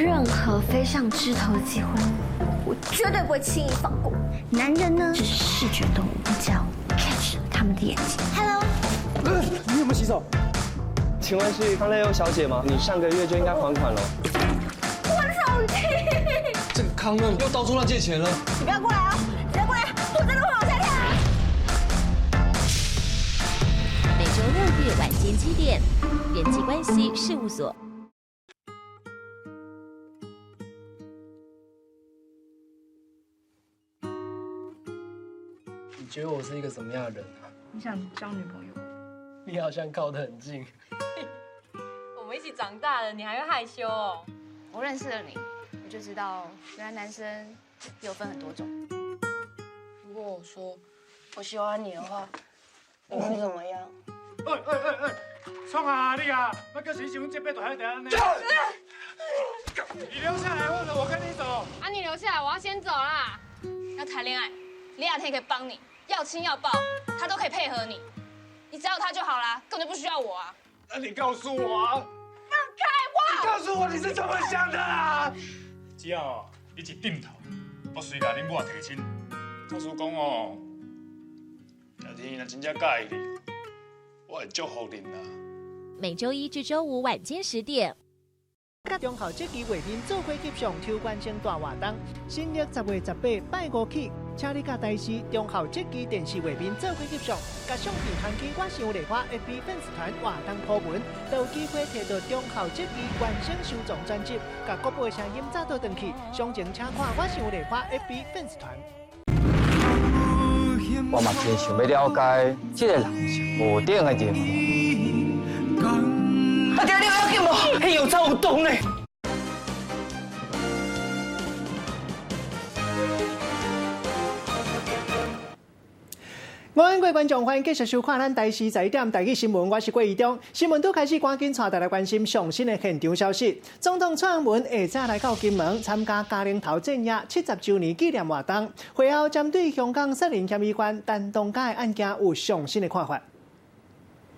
任何飛上枝頭的機會，我絕對不會輕易放過。男人呢是視覺動物，你只要 catch 他們的眼睛。Hello，你有沒有洗手？請問是康樂優小姐嗎？你上個月就應該還款了。我的手機！這個康樂又到處亂借錢了。你不要過來啊！不要過來，我真的會往下跳。每週六日晚間7點，人際關係事務所。你覺得我是一個怎麼樣的人啊？你想交女朋友？你好像靠得很近。我們一起長大的，你還會害羞哦？我認識了你，我就知道原來男生有分很多種。如果我說我喜歡你的話，你會怎麼樣？喂喂喂喂，創啊你啊！我叫誰想這邊大海底呢？你留下來，或者我跟你走。啊，你留下來，我要先走啦。要談戀愛，李亞天可以幫你，要親要抱，他都可以配合你。你只要他就好啦，根本就不需要我啊。那你告訴我啊！放開我！你告訴我你是怎麼想的啊？只要你一點頭，我隨共恁某提親。假使講哦，亞天若真正佮意你，我會祝福恁啦。每週一至週五晚間10點。佮中孝節期畫面做伙翕相抽關生大活動，新曆10月18拜五起，請你佮台視中孝節期電視畫面做伙翕相，共相片傳去我想麗花 FB 粉絲團活動 po 文，就有機會摕到中孝節期原聲收藏專輯，共國寶的聲音早倒轉去。詳情請看我想麗花 FB 粉絲團。我嘛真想欲了解這個人是何等的人物。阿爹，你有要緊無？彼藥草有毒呢。午安，各位觀眾，歡迎繼續收看咱台視11點台語新聞，我是郭怡中。新聞拄開始，趕緊帶大家關心上新的現場消息。總統蔡英文下早來到金門參加嘉陵頭戰役70週年紀念活動，會後針對香港殺人嫌疑犯陳同佳的案件有上新的看法。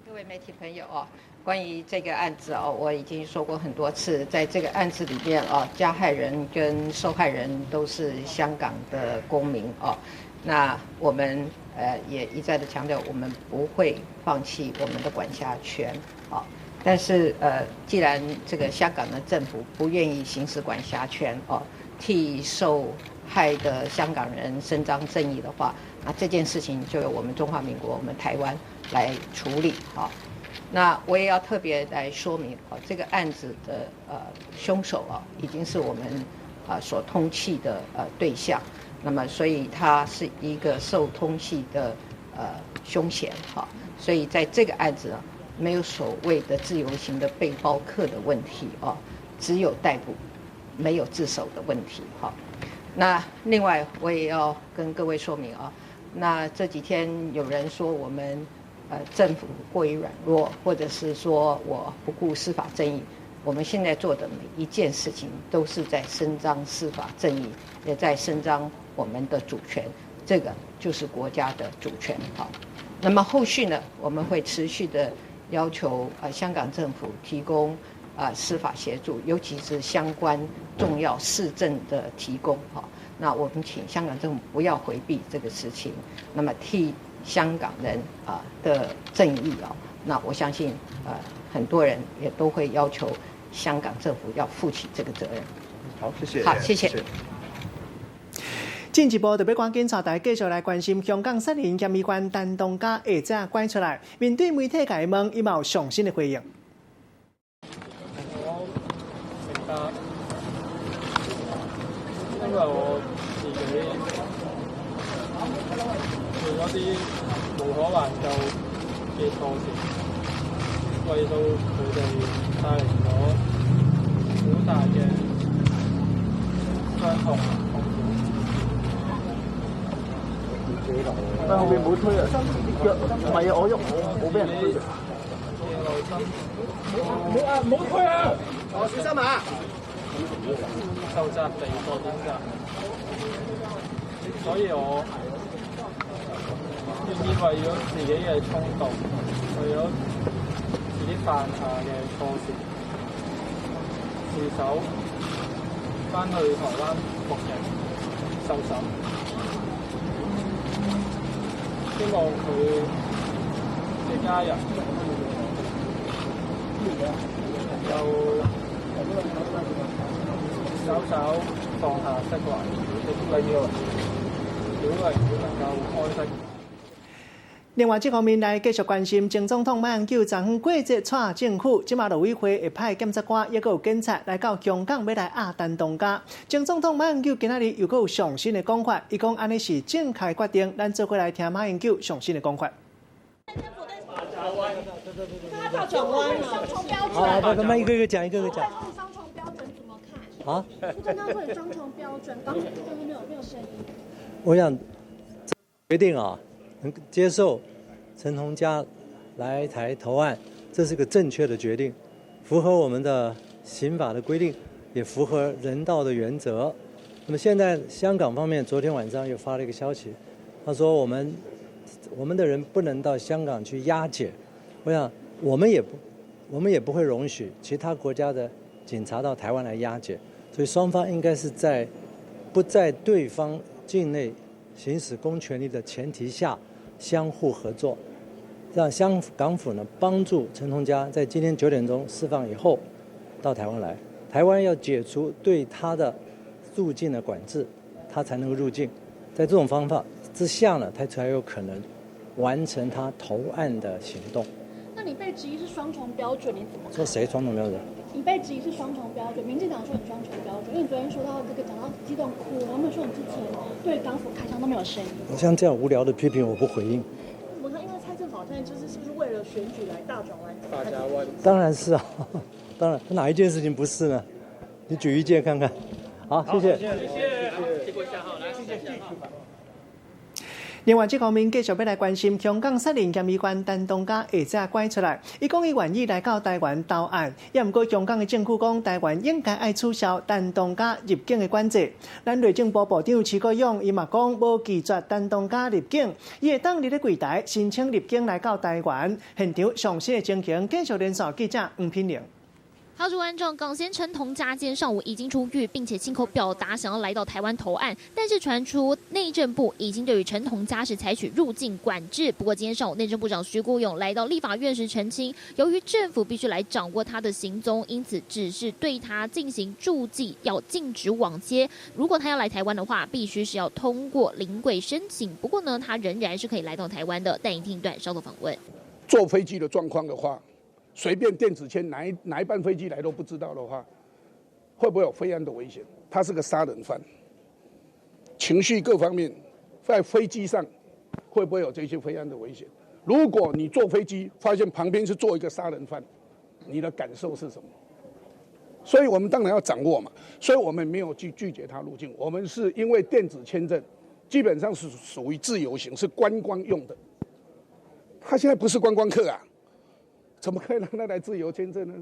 各位媒體朋友哦，關於這個案子哦，我已經說過很多次，在這個案子裡面哦，加害人跟受害人都是香港的公民哦。那我們也一再的強調，我們不會放棄我們的管轄權啊。但是既然這個香港的政府不願意行使管轄權哦，替受害的香港人伸張正義的話，那這件事情就由我們中華民國、我們台灣來處理啊。那我也要特別來說明啊，這個案子的兇手啊，已經是我們啊所通緝的對象。那麼，所以他是一個受通緝的兇嫌哈，所以在這個案子啊，沒有所謂的自由行的背包客的問題哦，只有逮捕，沒有自首的問題哈。那另外，我也要跟各位說明啊，那這幾天有人說我們政府過於軟弱，或者是說我不顧司法正義。我們現在做的每一件事情，都是在伸張司法正義，也在伸張我們的主權，這個就是國家的主權。好，那麼後續呢，我們會持續的要求香港政府提供司法協助，尤其是相關重要事證的提供。哈，那我們請香港政府不要迴避這個事情，那麼替香港人啊的正義啊，那我相信很多人也都會要求香港政府要負起這個責任。好，謝謝。好，謝謝。進一步，特別趕緊帶大家繼續來關心香港殺人嫌疑犯陳同佳下早拐出來，面對媒體共伊問，伊嘛有上新的回應。我明白，因為我自己做咗啲無可挽救嘅錯事，為到佢哋帶嚟咗好大嘅傷痛痛苦。喺後邊唔好推啊！啲腳唔係啊，我喐，我冇俾人推。唔好啊！唔好推啊！哦，小心啊！受責備過點㗎？所以我願意為咗自己嘅衝動，為咗自己犯下嘅錯事，自首。翻去台灣服刑受審，希望佢嘅家人又稍稍放下釋懷，第二，小維能夠安息。另外，這方面來繼續關心，前總統馬英九昨昏過節蔡政府，這馬陸委會會派檢察官，抑閣有警察來到香港，欲來押陳同佳。前總統馬英九今仔日又閣有上新的講法，伊講按呢是正確決定，咱做伙來聽馬英九上新的講法。好，不不，一個一個講，一個一個講。雙重標準怎麼看？啊？剛剛說雙重標準，剛剛沒有聲音。我想決定啊，能接受陳同佳來台投案，這是個正確的決定，符合我們的刑法的規定，也符合人道的原則。那麼現在香港方面昨天晚上又發了一個消息，他說我們的人不能到香港去押解。我想我們也不會容許其他國家的警察到台灣來押解，所以雙方應該是在不在對方境內行使公權力的前提下相互合作，讓香港府呢幫助陳同佳在今天9點鐘釋放以後到台灣來，台灣要解除對他的入境的管制，他才能夠入境。在這種方法之下呢，他才有可能完成他投案的行動。那你被質疑是雙重標準，你怎麼看？說誰雙重標準？你被質疑是雙重標準，民進黨說你雙重標準，因為你昨天說到這個講到激動哭，他們說你之前對港府開槍都沒有聲音。像這樣無聊的批評，我不回應。我看，因為蔡政府好像就是是不是為了選舉來大轉彎？大家彎。當然是啊，當然，哪一件事情不是呢？你舉一件看看。好，謝謝。謝謝，謝謝，來，謝謝。另外，這方面繼續欲來關心香港殺人嫌疑犯陳同佳下晝拐出來，伊講伊願意來到台灣投案，也毋過香港的政府講台灣應該愛取消陳同佳入境的管制。咱內政部部長徐國勇伊嘛講無拒絕陳同佳入境，伊會當佇咧櫃台申請入境來到台灣。現場上新的情形，繼續連線記者黃品玲。好，各位觀眾，港嫌陳同佳今天上午已經出獄，並且親口表達想要來到台灣投案，但是傳出內政部已經對於陳同佳是採取入境管制。不過今天上午內政部長徐國勇來到立法院時澄清，由於政府必須來掌握他的行蹤，因此只是對他進行註記，要禁止往接。如果他要來台灣的話，必須是要通過臨櫃申請。不過呢，他仍然是可以來到台灣的。帶你聽一段稍後訪問。坐飛機的狀況的話，隨便電子簽哪一班飛機來都不知道的話，會不會有飛安的危險？他是個殺人犯，情緒各方面在飛機上會不會有這些飛安的危險？如果你坐飛機發現旁邊是坐一個殺人犯，你的感受是什麼？所以我們當然要掌握嘛。所以我們沒有去拒絕他入境，我們是因為電子簽證基本上是屬於自由行，是觀光用的。他現在不是觀光客啊。怎麼可以讓他來自由簽證呢？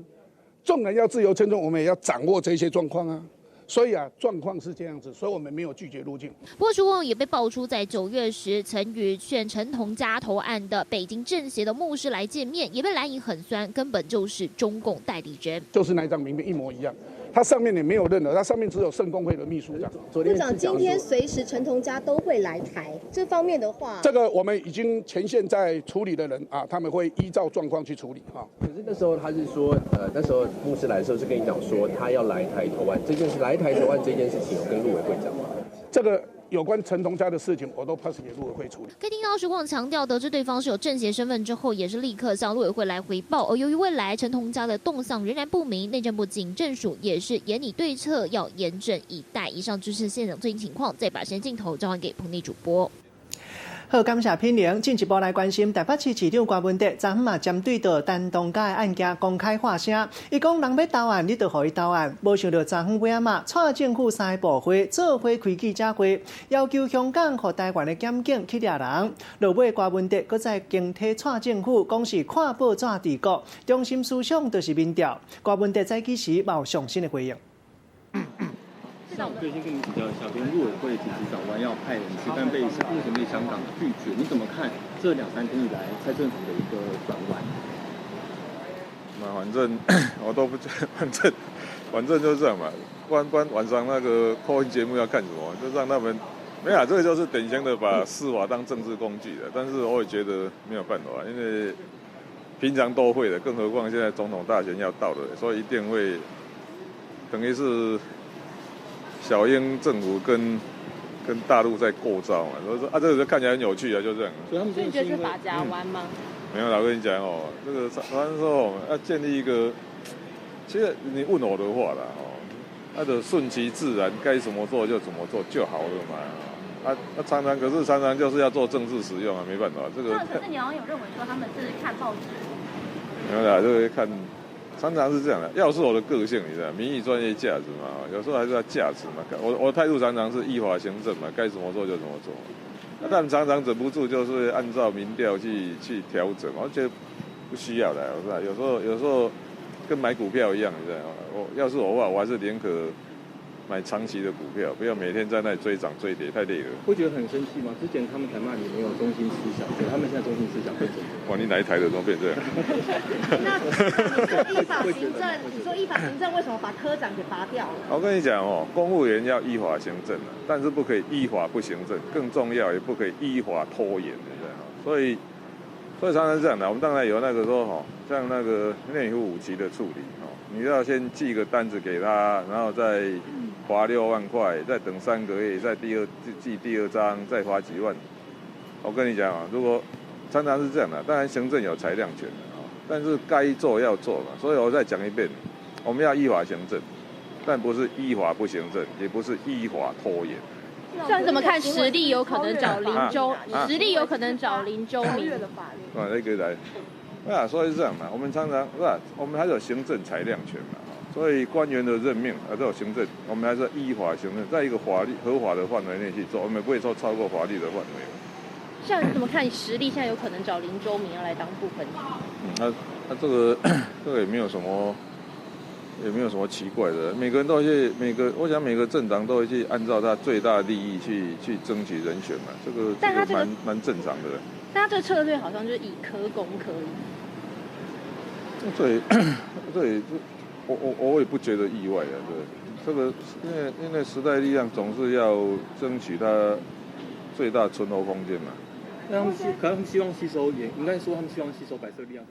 縱然要自由簽證，我們也要掌握這些狀況啊。所以啊，狀況是這樣子，所以我們沒有拒絕入境。不過，徐國勇也被爆出在9月時曾與勸陳同佳投案的北京政協的牧師來見面，也被藍營狠酸，根本就是中共代理人。就是那張名片一模一樣，他上面也沒有任何，他上面只有聖公會的秘書長。部長，今天隨時陳同佳都會來台，這方面的話，這個我們已經前線在處理的人啊，他們會依照狀況去處理啊。可是那時候他是說，那時候牧師來的時候是跟你講說他要來台投案這件事，來台投案這件事情有跟陸委會講嗎？這個有關陳同佳的事情，我都 pass 給陸委會處理。可以聽到徐國勇強調，得知對方是有政協身份之後，也是立刻向陸委會來回報。而由於未來陳同佳的動向仍然不明，內政部警政署也是研擬對策，要嚴陣以待。以上就是現場最新情況，再把時間鏡頭交還給棚內主播。好，感謝品玲。進一步來關心台北市市長柯文哲，昨昏嘛針對著陳同佳的案件公開發聲。伊講人欲投案，你就予伊投案。無想到昨昏尾仔嘛，蔡政府三個部會做伙開記者會，要求香港予台灣的檢警去掠人。落尾柯文哲閣再攻提蔡政府，講是看報紙治國，中心思想就是民調。柯文哲早起時嘛有上新的回應。對，先跟你請教一下，昨天陸委會緊急轉彎要派人去，但被目前被香港拒絕，你怎麼看這兩三天以來蔡政府的一個轉彎？那反正我都不，反正就是這樣嘛。不然晚上那個 call in 節目要看什麼？就讓他們沒有，這個就是典型的把司法當政治工具的。但是我也覺得沒有辦法，因為平常都會的，更何況現在總統大選要到了，所以一定會等於是小英政府跟大陸在過招嘛。所以說啊，這個看起來很有趣啊，就這樣。所以他們你覺得是髮夾彎嗎？沒有啦，我跟你講哦，這個反正說要建立一個，其實你問我的話啦，哦，那就順其自然，該怎麼做就怎麼做就好了嘛。啊，常常可是常常就是要做政治使用啊，沒辦法，這個。可是你好像有認為說他們是看報紙。沒有啦，這個看，常常是這樣的。要是我的個性，你知道，民意專業價值嘛，有時候還是要價值嘛。我態度常常是依法行政嘛，該怎麼做就怎麼做。但常常忍不住就是按照民調去調整，我覺得不需要的，我說有時候跟買股票一樣，你知道嗎？我要是我的話，我還是寧可買長期的股票，不要每天在那裡追漲追跌，太累了。會覺得很生氣嗎？之前他們才罵你沒有中心思想，對他們現在中心思想變成這樣。哇，你哪一台的都變這樣？那你說依法行政，你說依法行政為什麼把科長給拔掉了？我跟你講哦，公務員要依法行政，但是不可以依法不行政，更重要也不可以依法拖延，你知道嗎？所以常常是這樣的。我們當然有那個說哈，像那個內湖五期的處理哦，你要先寄個單子給他，然後再罰6萬塊，再等3個月，再第二寄第二張，再罰幾萬。我跟你講啊，如果常常是這樣的，當然行政有裁量權的啊，但是該做要做嘛。所以我再講一遍，我們要依法行政，但不是依法不行政，也不是依法拖延。像怎麼看時力有可能找林周，時力有可能找林周明。啊，那個來，啊，所以是這樣嘛，我們常常是吧，我們還是有行政裁量權嘛。所以官員的任命啊，都有行政，我們還是依法行政，在一個法律合法的範圍內去做，我們不會說超過法律的範圍。像你怎麼看時力現在有可能找林周明要來當不分區？那這個也沒有什麼，也沒有什麼奇怪的。每個人都去，每個我想每個政黨都會去按照他最大利益去爭取人選嘛，這個蠻正常的。但他這個策略好像就是以科攻科。這這。我也不覺得意外啊，對，這個因為時代力量總是要爭取它最大存活空間嘛。那他們可能希望吸收，也應該說他們希望吸收白色力量。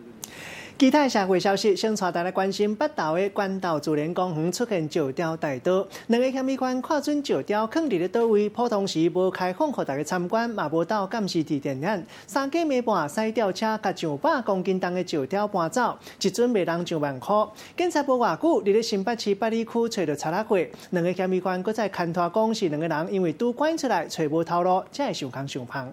其他社會消息，先帶大家關心北投的關渡自然公園出現石雕大盜，兩个嫌疑犯看準石雕囥佇咧佗位，普通時無開放予大家參觀，嘛無鬥監視佇電眼，三更暝半駛吊車共上百公斤重的石雕搬走，一尊賣人上萬箍。警察無偌久，佇咧新北市八里區揣著賊仔貨，兩个嫌疑犯閣再牽拖講是兩个人因為拄趕出來揣無頭路，才會想空想芳。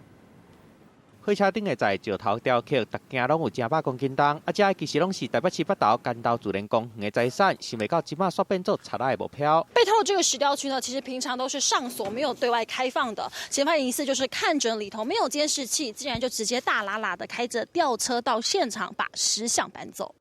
火車頂的載石頭雕刻，逐件攏有成百公斤重，啊，這其實攏是台北市北投關渡自然公園的財產，想袂到這馬煞變做賊仔的目標。被偷的這個石雕區呢，其實平常都是上鎖，沒有對外開放的。嫌犯疑似就是看準裡頭沒有監視器，竟然就直接大喇喇的開着吊車到現場，把石像搬走。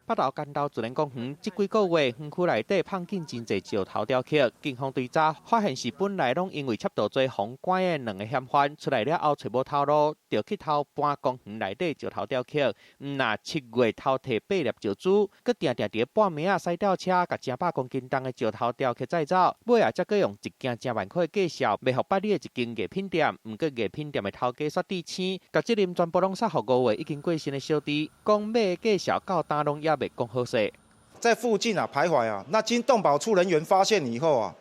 北投關渡自然公園這幾個月，園區內底放進真濟石頭雕刻，警方追查發現是本來攏因為竊盜罪予關的兩個嫌犯出來了後，揣無頭路，就去偷搬公園內底石頭雕刻。毋若7月偷提八粒石珠，閣定定佇半暝仔駛吊車，共成百公斤重的石頭雕刻載走，尾仔才閣用一件成萬塊的價數賣予八里的一間藝品店。毋過藝品店的頭家煞佇生，共責任全部攏卸予5月已經過身的小弟，講買的價數到今攏猶未講好勢。在附近啊徘徊啊，那經動保處人員發現以後啊，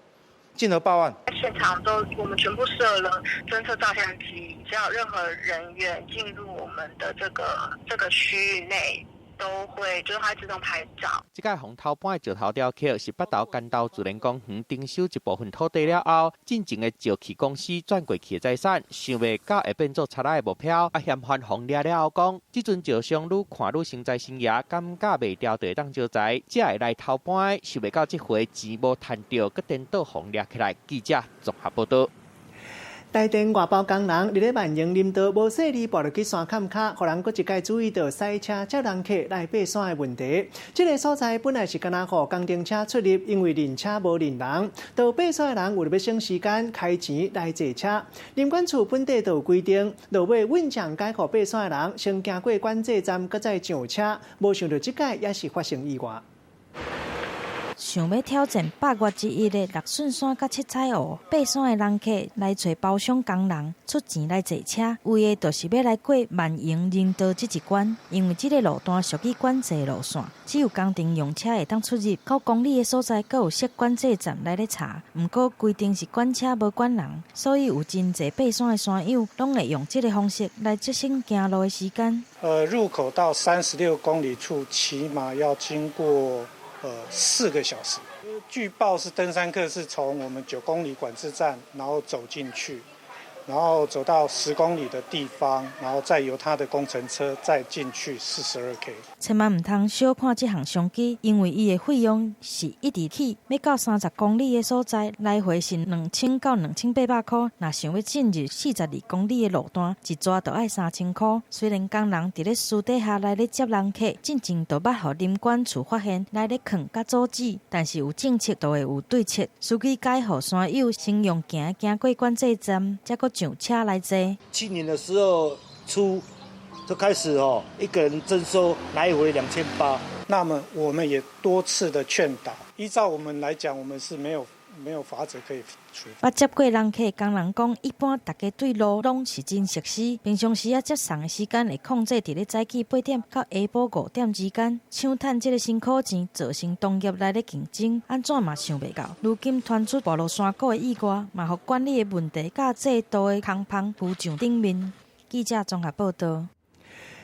進而報案。現場都我們全部設了偵測照相機，只要任何人員進入我們的這個區域內，都會就是它自動拍照。這個予偷搬的石頭雕刻是北投關渡自然公園徵收一部分土地了後，進前的石器公司轉過去的財產，想袂到會變做賊仔的目標。啊，嫌犯予掠了後講，這尊石像愈看愈生財生爺，感覺袂牢就會當招財，才會來偷搬。想袂到這回錢無趁著，閣顛倒予掠起來。記者綜合報道。台電外包工人佇咧萬榮林道無細膩跋落去山崁跤，予人閣一擺注意到駛車接人客來爬山的問題。這个所在本來是干焦予工程車出入，因為認車無認人，到爬山的人為著欲省時間，開錢來坐車。林管處本底就有規定，落尾穩將改予爬山的人先行過管制站，閣再上車。無想著這擺也是發生意外。想欲挑戰百岳之一的六順山佮七彩湖，爬山的人客來揣包廂工人出錢來坐車，為的就是欲來過萬榮林道這一關。因為這个路段屬於管制路線，只有工程用車會當出入。9公里的所在，閣有設管制站來咧查。毋過規定是管車無管人，所以有真濟爬山的山友攏會用這个方式來節省行路的時間。入口到36公里處，起碼要經過4個小時。據報是登山客是從我們9公里管制站，然後走進去，然後走到10公里的地方，然後再由他的工程車再進去42K。千萬毋通小看這項商機，因為伊的費用是一直起，欲到30公里的所在，來回是2000到2800箍。若想欲進入42公里的路段，一逝就愛3000箍。雖然工人佇咧私底下來咧接人客，進前就捌予林管處發現來咧囥佮阻止，但是有政策就會有對策。司機改予山友先用行行過管制站，才閣上車來坐。去年的時候初就開始哦，一個人徵收來回2800。那麼我們也多次的勸導，依照我們來講，我們是沒有法則可以處捌接過人客工人講，一般大家對路攏是真熟悉，平常時仔接送的時間會控制佇咧早起8點到下晡5點之間，搶趁這个辛苦錢，造成同業內咧競爭，按怎嘛想袂到。如今傳出跋落山谷的意外，嘛予管理的問題佮制度的空縫浮上頂面。記者綜合報導。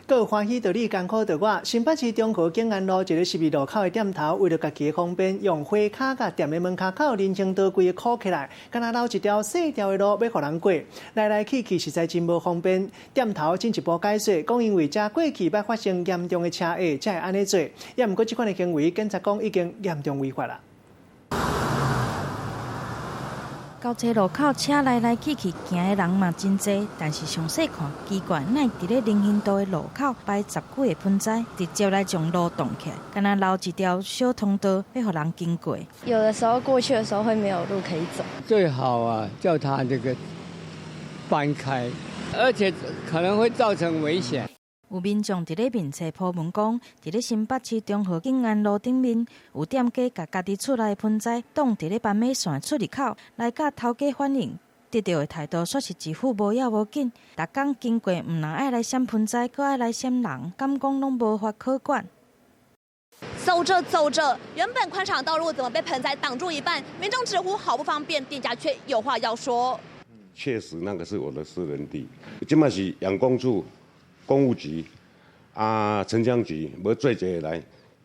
閣有歡喜著你艱苦著我，新北市中和景安路一个十字路口的店頭，為著家己的方便，用花跤共店的門跤口人行道規个箍起來，敢若留一條細條的路欲予人過，來來去去實在真無方便。店頭進一步解釋，講因為遮過去捌發生嚴重的車禍，才會按呢做。也毋過這款的行為，警察講已經嚴重違法啦。交叉路口車來來去去，行的人嘛真濟，但是詳細看，奇怪，哪會佇咧人行道的路口擺十幾个盆栽，直接來將路擋起來，敢若留一條小通道欲予人經過。有的時候過去的時候會沒有路可以走。最好啊，叫他這個搬開，而且可能會造成危險。有民眾佇咧面冊 po 文講，佇咧新北市中和景安路頂面，有店家共家己厝內的盆栽擋佇咧斑馬線出入口，來佮頭家反映，得著的態度煞是一副無要無緊。逐工經過，毋但愛來閃盆栽，閣愛來閃人，敢講攏無法可管。走著走著，原本寬敞道路怎麼被盆栽擋住一半？民眾直呼好不方便，店家卻有話要說。確實，那個是我的私人地，這馬是養工處。工務局啊，城鄉局，無做一個來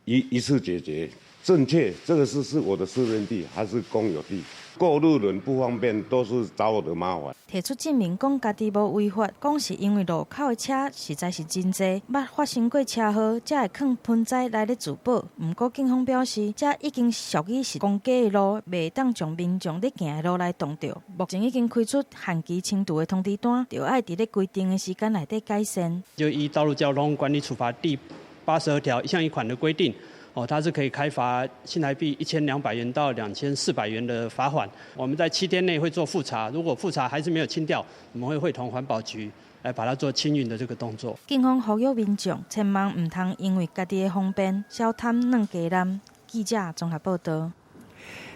一次解決，正確，這個是我的私人地還是公有地？過路人不方便，都是找我的麻煩。提出證明講家己無違法，講是因為路口的車實在是真濟，捌發生過車禍，才會囥盆栽來咧自保。毋過警方表示，這已經屬於是公家的路，袂當將民眾咧行的路來擋著。目前已經開出限期清除的通知單，著愛佇咧規定的時間內底改善。就依《道路交通管理處罰第82條一項一款的規定。哦，它是可以開罰新台幣1200元到2400元的罰款。我們在7天內會做複查，如果複查還是沒有清掉，我們會會同環保局來把它做清運的這個動作。警方呼籲民眾千萬毋通因為家己的方便，小貪軟雞腩。記者綜合報導。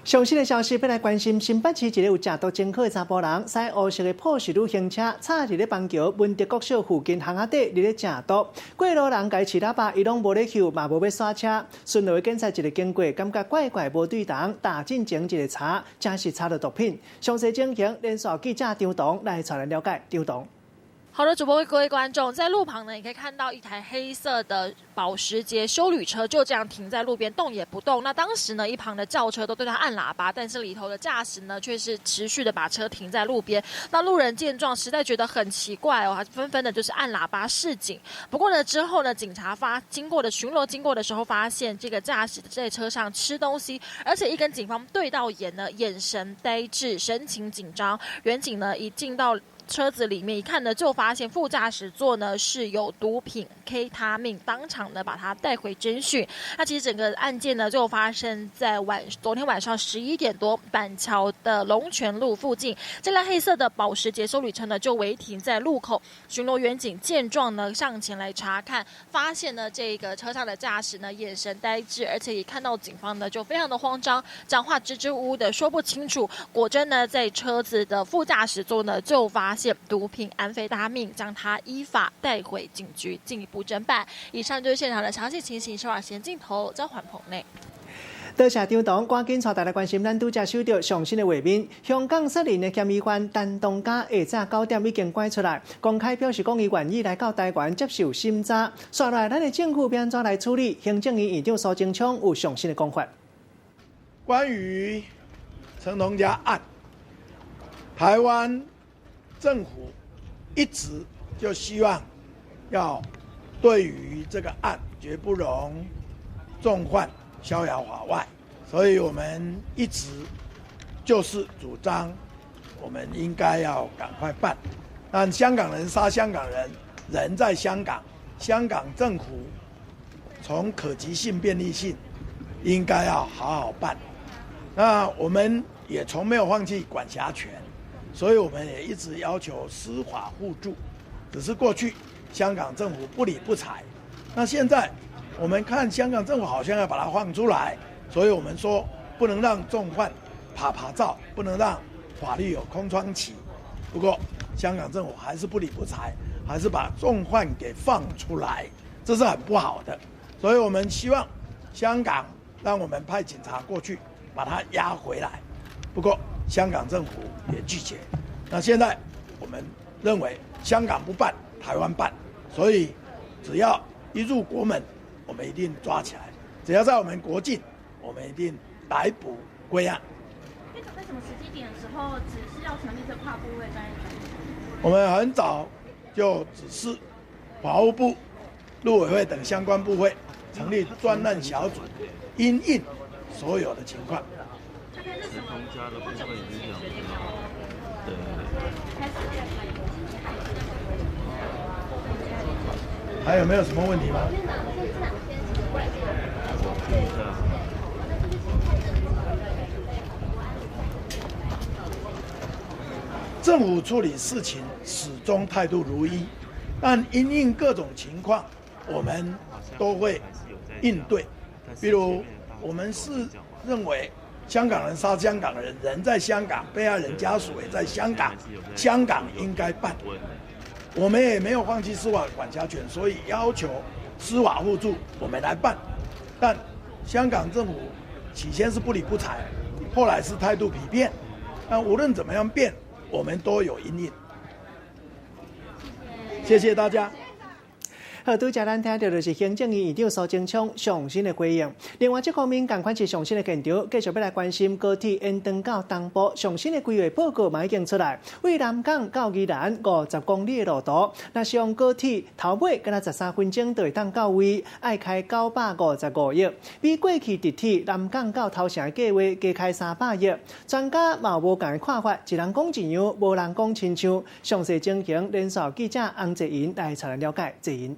上新的消息，欲來關心新北市一个有食毒前科的查埔人，駛烏色的保時捷行車，插佇咧板橋文德國小附近巷仔底佇咧食毒。過路人共伊揤喇叭，伊攏無咧嗅，嘛無欲剎車。巡邏的警察一个經過，感覺怪怪無對頭，踏進前一个查，真是查著毒品。詳細情形，連線記者張彤來帶咱了解。張彤。好的，主播各位觀眾，在路旁呢，你可以看到一台黑色的保時捷休旅車就這樣停在路邊，動也不動。那當時呢，一旁的轎車都對他按喇叭，但是裡頭的駕駛呢，卻是持續的把車停在路邊。那路人見狀，實在覺得很奇怪哦，還紛紛的就是按喇叭示警。不過呢，之後呢，警察發經過的巡邏經過的時候，發現這個駕駛在車上吃東西，而且一跟警方對到眼呢，眼神呆滯，神情緊張。員警呢，一進到車子裡面一看呢，就發現副駕駛座呢是有毒品 K 他命，當場呢把他帶回偵訊。那其實整個案件呢就發生在昨天晚上11點多，板橋的龍泉路附近，這輛黑色的保時捷休旅車呢就違停在路口。巡邏員警見狀呢上前來查看，發現呢這個車上的駕駛呢眼神呆滯，而且一看到警方呢就非常的慌張，講話支支吾吾的說不清楚。果真呢在車子的副駕駛座呢就發現毒品安非他命，將他依法帶回警局進一步偵辦。以上就是現場的詳細情形。首爾先鏡頭交還棚內。多謝張董，趕緊帶大家關心咱拄才收到上新的畫面。香港殺人的嫌疑犯陳同佳下早9點已經拐出來，公開表示講伊願意來到台灣接受審查。煞來，咱的政府欲按怎來處理？行政院院長蘇貞昌有上新的講法。關於陳同佳案，台灣政府一直就希望要對於這個案絕不容縱犯逍遙法外，所以我們一直就是主張，我們應該要趕快辦。但香港人殺香港人，人在香港，香港政府從可及性、便利性，應該要好好辦。那我們也從沒有放棄管轄權。所以我們也一直要求司法互助，只是過去香港政府不理不睬。那現在我們看香港政府好像要把它放出來，所以我們說不能讓重犯趴趴走，不能讓法律有空窗期。不過香港政府還是不理不睬，還是把重犯給放出來，這是很不好的。所以我們希望香港讓我們派警察過去把它押回來。不過香港政府也拒絕。那現在我們認為香港不辦，台灣辦，所以只要一入國門，我們一定抓起來；只要在我們國境，我們一定逮捕歸案。那在什麼時機點的時候指示要成立這跨部會專案小組？我們很早就指示法務部、陸委會等相關部會成立專案小組，因應所有的情況。陳同佳的部分已經講了，對。還有沒有什麼問題嗎？政府處理事情始終態度如一，但因應各種情況，我們都會應對。比如，我們是認為香港人殺香港人，人在香港，被害人家屬也在香港，香港應該辦。我們也沒有放棄司法管轄權，所以要求司法互助，我們來辦。但香港政府起先是不理不睬，後來是態度疲變。但無論怎麼樣變，我們都有因應。謝謝大家。好，拄才咱聽著就是行政院院長蘇貞昌上新的回應。另外，這方面仝款是上新的現場，繼續欲來關心高鐵延長到東部上新的規劃報告嘛已經出來，對南港到宜蘭50公里的路途，若是用高鐵頭尾敢若13分鐘就會當到位，愛開955億，比過去直鐵南港到頭城的計劃加開300億。專家嘛有無仝的看法，一人講一樣，無人講親像。詳細情形，連線記者洪哲雲來帶咱了解。哲雲。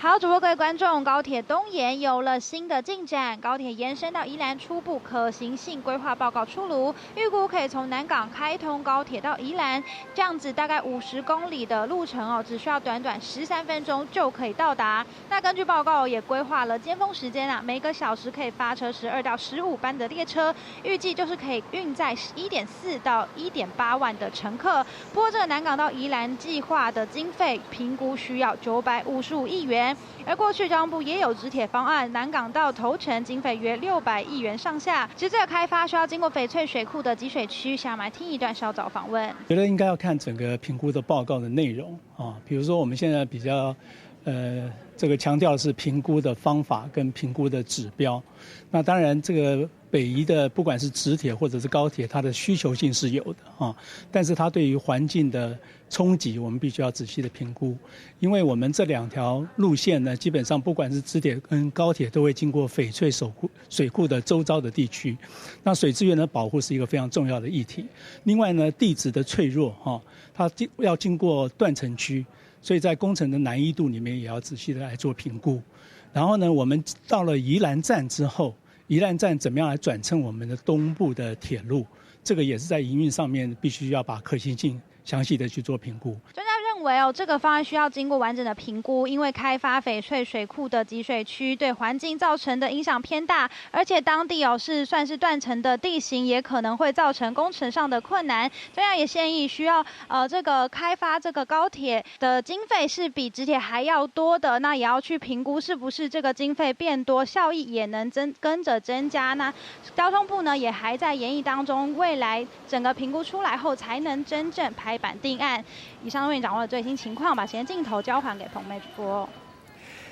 好，主播各位觀眾，高鐵東延有了新的進展，高鐵延伸到宜蘭初步可行性規劃報告出爐，預估可以從南港開通高鐵到宜蘭，這樣子大概50公里的路程哦，只需要短短13分鐘就可以到達。那根據報告也規劃了尖峰時間啊，每個小時可以發車12到15班的列車，預計就是可以運載1.4到1.8萬的乘客。不過這個南港到宜蘭計劃的經費評估需要955億元。元。而過去交通部也有直鐵方案，南港到頭城經費約600億元上下。其實這個開發需要經過翡翠水庫的集水區。下面來聽一段稍早訪問。覺得應該要看整個評估的報告的內容啊，比如說我們現在比較，這個強調是評估的方法跟評估的指標。那當然，這個北宜的不管是直鐵或者是高鐵，它的需求性是有的啊，但是它對於環境的衝擊，我們必須要仔細的評估。因為我們這兩條路線呢，基本上不管是直鐵跟高鐵，都會經過翡翠水庫的周遭的地區。那水資源的保護是一個非常重要的議題。另外呢，地質的脆弱哈，它要經過斷層區，所以在工程的難易度裡面也要仔細的來做評估。然後呢，我們到了宜蘭站之後，宜蘭站怎麼樣來轉乘我們的東部的鐵路？這個也是在營運上面必須要把可行性詳細的去做評估。專家認為哦，這個方案需要經過完整的評估，因為開發翡翠水庫的集水區對環境造成的影響偏大，而且當地哦是算是斷層的地形，也可能會造成工程上的困難。專家也建議需要這個開發這個高鐵的經費是比直鐵還要多的，那也要去評估是不是這個經費變多，效益也能跟着增加。那交通部呢也還在研議當中，未來整個評估出來後，才能真正拍板定案。以上為你掌握最新情況，把時間鏡頭交還給彭妹主播。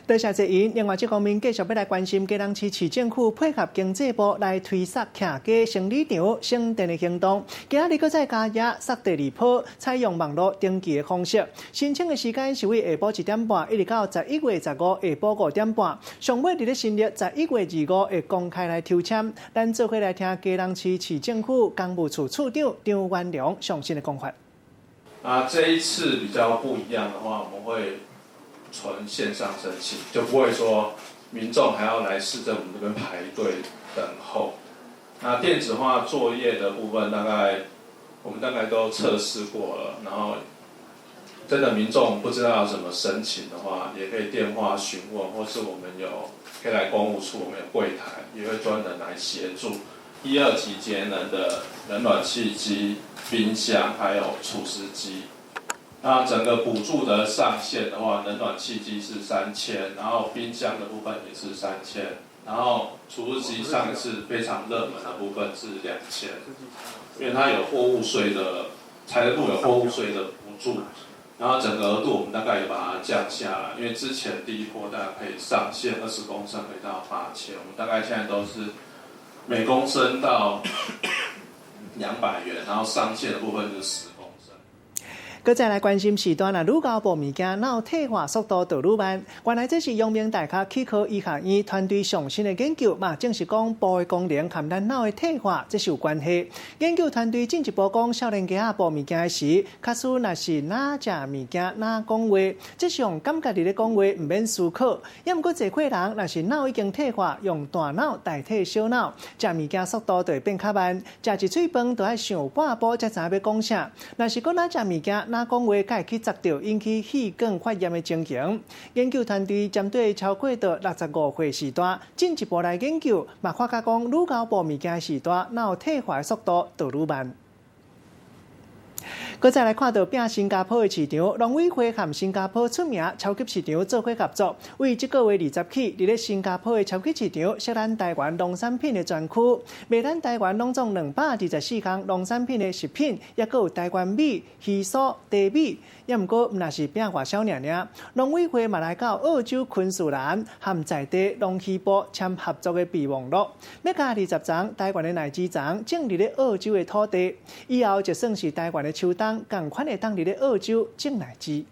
多謝謝𪜶。另外，這方面繼續欲來關心基隆市市政府配合經濟部來推捒徛家生理場省電的行動。今仔日閣再加壓捒第二波，採用網路登記的方式。申請的時間是對下晡1點半，一直到11月15下晡5點半。上尾佇咧新曆11月25會公開來抽籤。咱做伙來聽基隆市市政府工務處處長張元良上新的講法。啊，這一次比較不一樣的話，我們會純線上申請，就不會說民眾還要來市政府這邊排隊等候。那電子化作業的部分，大概我們大概都測試過了，然後真的民眾不知道要怎麼申請的話，也可以電話詢問，或是我們有可以來公務處，我們有櫃檯，也會專人來協助。一二級節能的冷暖氣機、冰箱還有除濕機。那整個補助的上限的話，冷暖氣機是3000，然後冰箱的部分也是三千，然後除濕機上一次非常熱門的部分是2000，因為它有貨物稅的，財政部有貨物稅的補助，然後整個額度我們大概也把它降下來，因為之前第一波大概可以上限20公升可以到8000，我們大概現在都是每公升到200元，然後上限的部分就是10公升。閣再來關心時段啦，愈厚補物件腦退化速度就愈慢。原來這是陽明大學齒科醫學院團隊上新的研究嘛，證實講補的功能和咱腦的退化這是有關係。研究團隊進一步講，少年家仔補物件時，假使若是若食物件若講話，這是用感覺佇咧講話，毋免思考。抑毋過濟歲人若是腦已經退化，用大腦代替小腦，食物件速度就會變較慢，食一喙飯就愛想半晡才知影欲講啥。若是閣若食物件，若講話，才會去砸著引起氣管發炎的情形。研究團隊針對超過著65歲序大，進一步來研究，嘛發覺講，愈厚補物件的序大，腦退化的速度就愈慢。閣再來看到拼新加坡的市場，農委會和新加坡出名超級市場做伙合作，為這個月20起，佇咧新加坡的超級市場設咱台灣農產品的專區，賣咱台灣攏總224項農產品的食品，抑閣有台灣米、魚酥、茶米。抑毋過，毋若是拼外銷爾爾，農委會嘛來到澳洲昆士蘭和在地農漁部簽合作的備忘錄，欲共20叢台灣的奶枝叢種佇咧澳洲的土地，以後就算是台灣的秋冬，仝款會當佇咧澳洲種奶枝。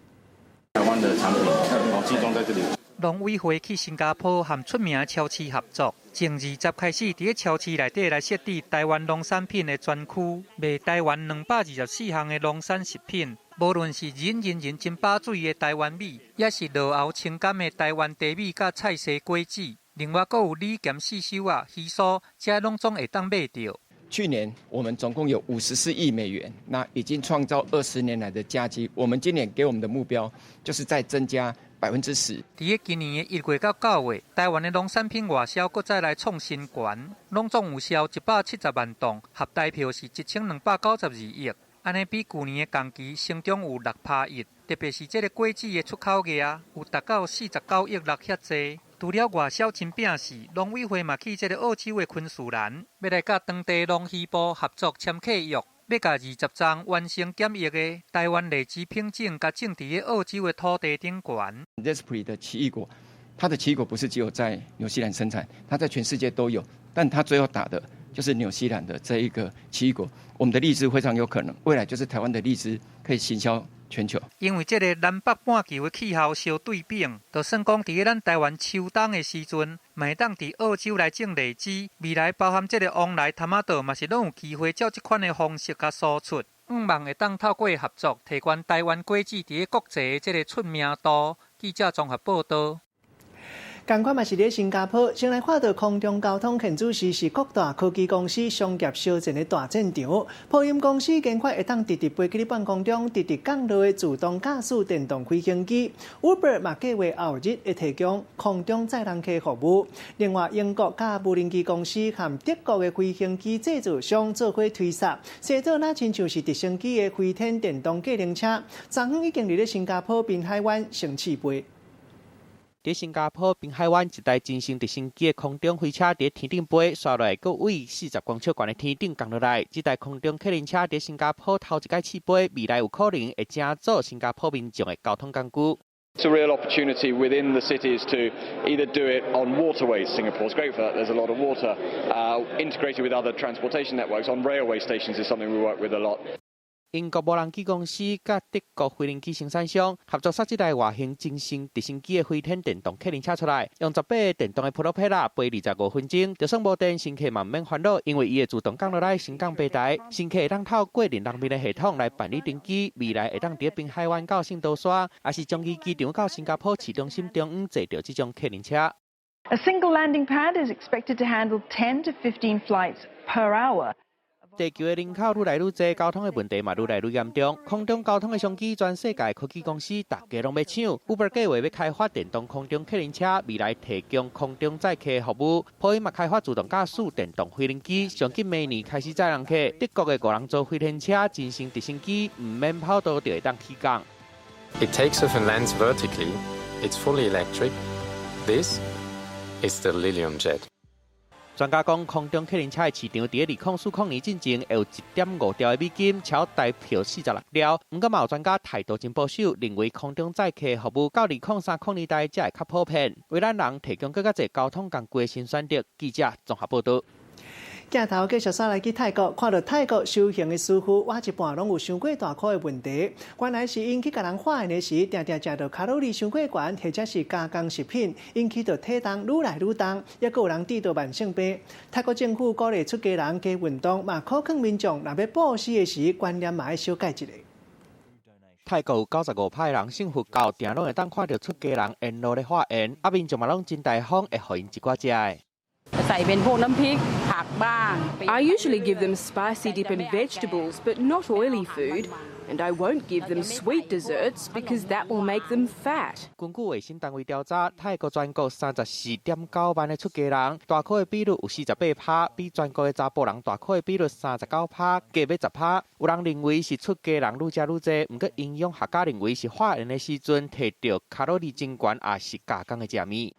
台灣的產品集中在這裡。農委會去新加坡和出名超市合作，從20開始，佇咧超市內底來設置台灣農產品的專區，賣台灣224項的農產食品。無論是忍忍忍真飽水的台灣米，抑是落喉清甘的台灣茶米佮菜西果子，另外閣有米鹹四收仔、魚酥，這攏總會當買著。去年我們總共有54億美元，那已經創造20年來的佳績。我們今年給我們的目標就是再增加10%。佇咧今年的1月到9月，台灣的農產品外銷閣再來創新高，攏總有銷170萬噸，合台票是1292億。按呢比舊年的仝期成長有6.1%，特別是這个果子的出口額有達到49.6億遐濟。除了外銷真餅勢，農委會嘛去這个澳洲的昆士蘭，欲來佮當地農漁部合作簽契約，欲共20欉完成檢疫的台灣荔枝品種，共種佇澳洲的土地頂懸。 Zespri 的奇異果，它的奇異果不是只有在紐西蘭生產，它在全世界都有，但它最後打的就是紐西蘭的這一個奇異果。我們的荔枝非常有可能未來就是台灣的荔枝可以行銷全球。因為這个南北半球的氣候相對反，就算講佇咱台灣秋冬的時陣，嘛會當佇澳洲來種荔枝，未來包含這个旺來探馬豆，嘛是攏有機會照這款的方式共輸出。向望會當透過合作，提懸台灣果子佇國際的這个出名度。記者綜合報導。仝款嘛是佇新加坡，先來看到空中交通現主時是各大科技公司商業相戰的大戰場。波音公司研發會當直直飛去半空中、直直降落的自動駕駛電動飛行機。Uber 嘛計劃後日會提供空中載人客服務。另外，英國佮無人機公司和德國的飛行機製造商做伙推捒，製造若親像是直升機的飛天電動計程車，昨昏已經佇咧新加坡濱海灣先試飛。佇新加坡濱海灣，一台新型直升機的空中飛車佇天頂飛，紲落來閣對40公尺懸的天頂降落來。這台空中客運車佇新加坡頭一擺試飛，未來有可能會成做新加坡民眾的交通工具。 It's a real opportunity within the cities to either do it on waterways. Singapore's great for that. There's a lot of water. Integrated with other transportation networks on railway stations is something we work with a lot. 英國無人機公司佮德國飛行機生產商合作，設這台外形真像直升機的飛天電動客運車出來，用18个電動的 propeller 飛25分鐘，就算無電，乘客嘛毋免煩惱，因為伊會自動降落來升降平台，乘客會當透過人臉的系統來辦理登機，未來會當佇濱海灣到聖淘沙，抑是樟宜機場到新加坡市中心中央坐著這種客運車。 A single landing pad is expected to handle 10 to 15 flights per hour. 地球的人口愈來愈濟，交通的問題嘛愈來愈嚴重。空中交通的商機，全世界科技公司逐家攏欲搶。Uber 計劃欲開發電動空中客運車，未來提供空中載客服務。波音嘛開發自動駕駛電動飛行機，上緊明年開始載人客。德國的五人座飛天車，新型直升機，毋免跑道就會當起降。 It takes off and lands vertically. It's fully electric. This is the Lilium Jet. 專家講，空中客運車的市場佇2040年進前會有1.5兆的美金，超台票46兆。毋過嘛有專家態度真保守，認為空中載客服務到2030年代才會較普遍，為咱人提供閣較濟交通工具的新選擇。記者綜合報導。鏡頭繼續煞來去泰國，看到泰國修行的師父，倚一半攏有傷過大箍的問題。原來是𪜶去共人化緣的時，定定食著卡路里傷過懸，或者是加工食品，引起著體重愈來愈重，抑閣有人得著慢性病。泰國政府鼓勵出家人加運動，嘛苦勸民眾若欲布施的時，觀念嘛愛小改一下。泰國有95%的人信佛教，定攏會當看著出家人沿路咧化緣，啊民眾嘛攏真大方，會予𪜶一寡食的。 I usually give them spicy dip and vegetables, but not oily food. And I won't give them sweet desserts because that will make them fat. 根據衛生單位調查，泰國全國34.9萬的出家人，大箍的比率有48%，比全國的查埔人大箍的比率39%，加欲10%。有人認為是出家人愈食愈濟，毋過營養學家認為是化緣的時陣提著卡路里真懸，抑是加工的食物。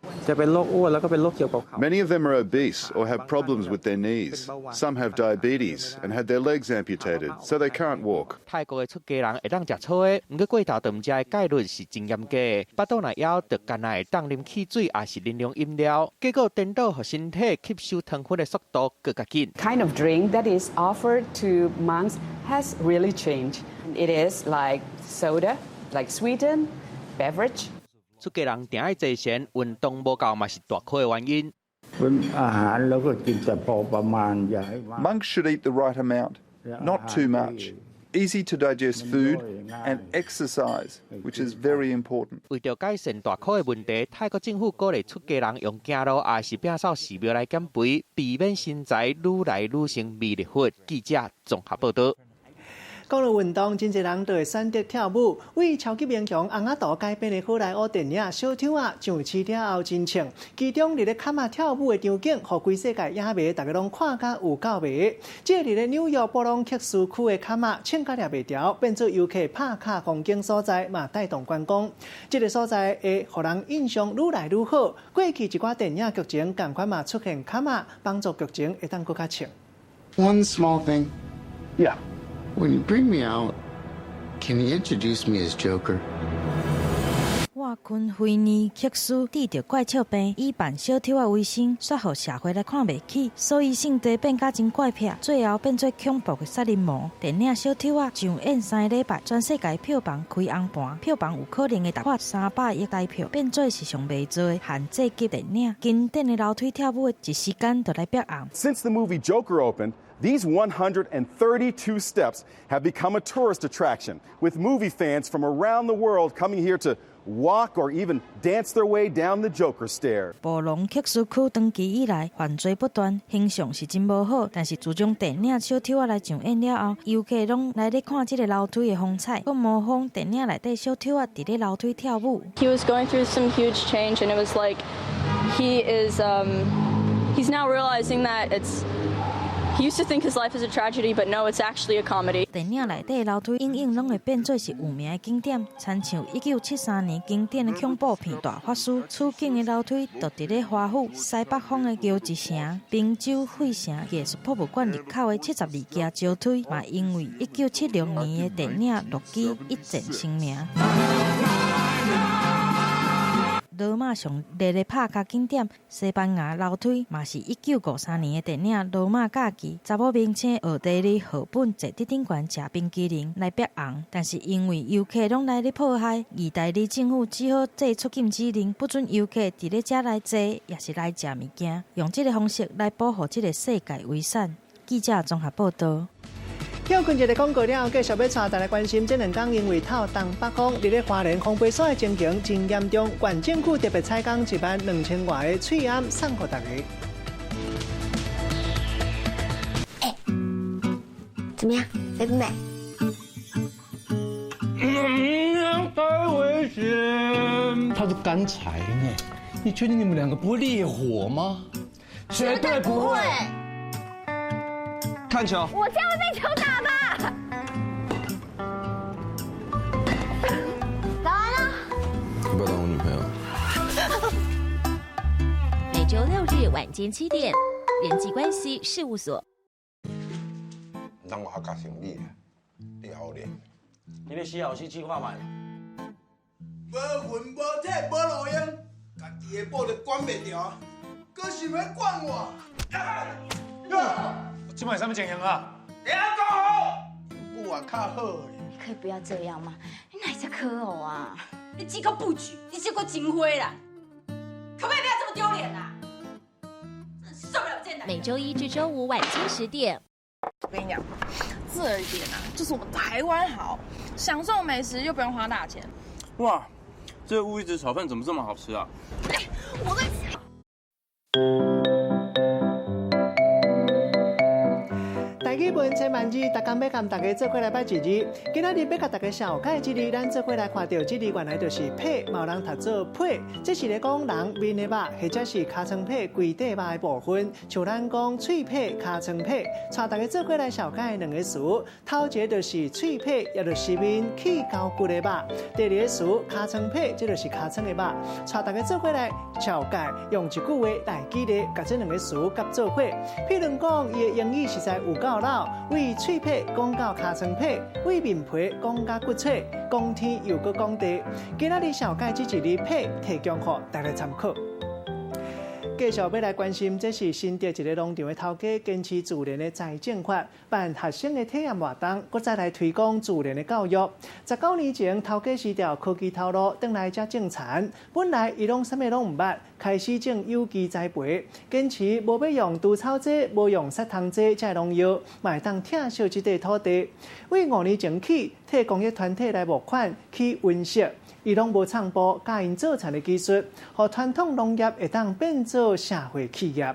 Many of them are obese or have problems with their knees. Some have diabetes and had their legs amputated, so they can't walk. 泰國的出家人會當食素的，毋過過頭就毋食的戒律是真嚴格的。腹肚若枵，就干焦會當啉汽水，抑是啉涼飲料。結果顛倒，予身體吸收糖分的速度閣較緊。 Kind of drink that is offered to monks has really changed. It is like soda, like sweetened beverage. 出家人定愛坐禪，運動無夠嘛是大箍的原因。 Monks should eat the right amount, not too much. Easy to digest food and exercise, which is very important. 為著改善大箍的問題，泰國政府鼓勵出家人用行路抑是摒掃寺廟來減肥，避免身材愈來愈像彌勒佛。記者綜合報導。講到運動，真濟人都會選擇跳舞。為超級英雄尪仔圖改編的好萊塢電影《小丑仔》上市了後真衝，其中佇咧崁仔跳舞的場景，予規世界影迷逐家攏看甲有夠迷。這個佇咧紐約布朗克斯區的崁仔，穿甲掠袂牢，變做遊客拍卡風景所在，嘛帶動觀光。這個所在會予人印象愈來愈好。過去一寡電影劇情仝款嘛出現崁仔，幫助劇情會當閣較衝。 One small thing. Yeah. When you bring me out, can you introduce me as Joker? 沃昆菲尼克斯得著怪笑病，以扮小丑仔為生，煞予社會來看袂起，所以性格變甲真怪癖，最後變做恐怖的殺人魔。電影《小丑仔》上演3个禮拜，全世界票房開紅盤，票房有可能會突破300億台票，變做是上賣座的限制級電影。經典的樓梯跳舞，一時間就來煏紅。 Since the movie Joker opened, these 132 steps have become a tourist attraction, with movie fans from around the world coming here to walk or even dance their way down the Joker stair. 布隆克斯區長期以來犯罪不斷，形象是真無好。但是自從電影《小丑仔》來上映了後，遊客攏來咧看這个樓梯的風采，閣模仿電影內底小丑仔佇咧樓梯跳舞。 He was going through some huge change, and it was like he's now realizing that it's. He used to think his life is a tragedy, but no, it's actually a comedy. 電影內底樓梯隱隱攏會變做是有名的景點，親像1973年經典的恐怖片《大法師》，取景的樓梯就佇咧華府西北方的喬治城、賓州費城藝術博物館入口的72階石梯，嘛因為1976年的電影《洛基》一戰成名。羅馬上熱的拍卡景點，西班牙樓梯嘛是1953年的電影《羅馬假期》，查某明星奧黛麗·赫本坐佇頂懸食冰淇淋來煏紅，但是因為遊客攏來咧破壞，義大利政府只好祭出禁止令，不准遊客佇咧遮來坐，抑是來食物件，用這个方式來保護這个世界遺產。記者綜合報道。歇睏一个廣告了後，繼續欲帶大家關心，這兩工因為透東北風，佇咧花蓮風飛沙的情形真嚴重，縣政府特別採購1萬2000外个喙罨送予大家。欸，怎麼樣，美不美？嗯，太危險！它是乾柴呢，你確定你們兩個不會烈火嗎？絕對不會。看球，我這樣會被球打吧？早安啊！要不要當我女朋友？每週六日晚間7點，人際關係事務所。讓我較生你，你好咧。你咧死後死試看覓。無魂無體無路用，家己的某都管袂著，閣想欲管我？這擺啥物情形啊？你講好，母也較好咧。你可以不要這樣嗎？你哪會這可惡啊？你這個布局，你這個真灰啦！可不可以不要這麼丟臉啊？真受不了這男人。每週一至週五晚間10點。我跟你講，這一點啊，就是我們台灣好，享受美食又不用花大錢。哇，這個烏魚子炒飯怎麼這麼好吃啊？欸，我在。台語文千萬字，逐工欲共大家做伙來捌一字。今仔日欲共大家紹介這字，咱做伙來看著這字原來就是皮，嘛有人讀做皮。這是咧講人面的肉，或者是尻川皮、規塊肉的部分。像咱講喙皮、尻川皮，帶大家做伙來紹介兩个詞。頭一个就是喙皮，也就是面去鉤骨的肉；第二个詞尻川皮，這就是尻川的肉。帶大家做伙來紹介，用一句話來記咧，共這兩个詞佮做伙。譬如講，伊的英語實在有夠老，為喙皮講到尻川皮，為面皮講到骨脆，講天又閣講地。今仔日紹介這一字皮，提供予大家參考。繼續欲來關心，這是新竹一个農場的頭家堅持自然的栽種法，辦學生的體驗活動，閣再來推廣自然的教育。19年前，頭家辭掉科技頭路，轉來遮種田。本來伊攏啥物攏毋捌，開始種有機栽培，堅持無欲用除草劑，無用殺蟲劑，這農藥，嘛會當疼惜這塊土地。為5年前起，替公益團體來募款去溫室。伊攏無創步，教𪜶做田的技術，予傳統農業會當變做社會企業。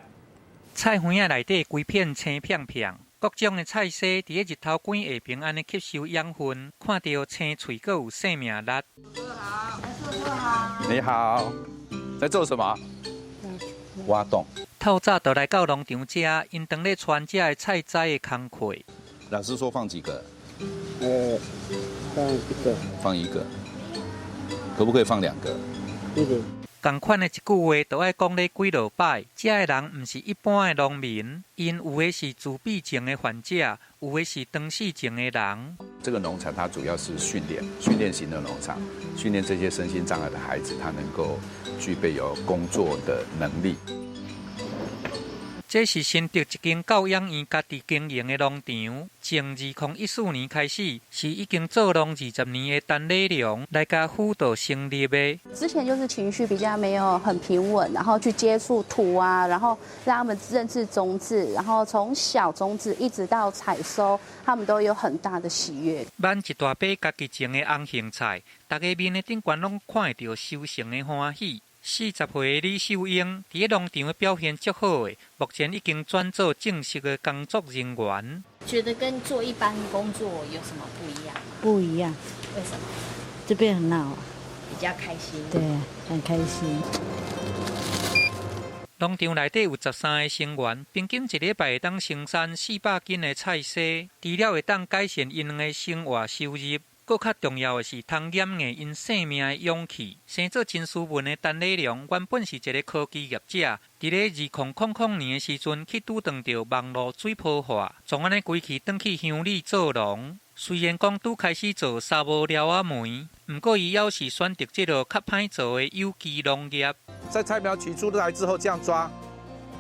菜園仔內底規片青片片，各種的菜蒔佇咧日頭光下爿按呢吸收養分，看著青翠閣有生命力。你好，在做什麼？挖洞。透早就來到農場遮，𪜶當咧傳遮的採摘的工課。老師說放幾個？放一個。放一個，可不可以放兩個？一個。仝款的一句話，就愛講咧幾落擺。遮的人毋是一般的農民，𪜶有的是自閉症的患者，有的是唐氏症的人。這個農場它主要是訓練，訓練型的農場，訓練這些身心障礙的孩子，他能夠具備有工作的能力。這是新竹一間教養院家己經營的農場，從2014年開始，是已經做農20年的陳禮良來共輔導成立的。之前就是情緒比較沒有很平穩，然後去接觸土啊，然後讓他們認識種子，然後從小種子一直到採收，他們都有很大的喜悅。挽一大把家己種的紅蕈菜，逐家面的頂懸攏看會著收成的歡喜。40歲的李秀英佇咧農場的表現足好的，目前已經轉做正式的工作人員。覺得跟做一般工作有什麼不一樣？不一樣。為什麼？這邊很鬧，比較開心。對，很開心。農場內底有13個成員，平均一禮拜會當生產400斤的菜蒔，除了會當改善𪜶兩个生活收入，閣較重要的是通檢驗𪜶生命的勇氣。生做真斯文的陳禮良，原本是一个科技業者，佇咧2000年的時陣去拄著著網路水泡化，從按呢規氣轉去鄉里做農。雖然講拄開始做沙無寮仔糜，毋過伊猶是選擇這个較歹做的有機農業。在菜苗取出來之後，這樣抓，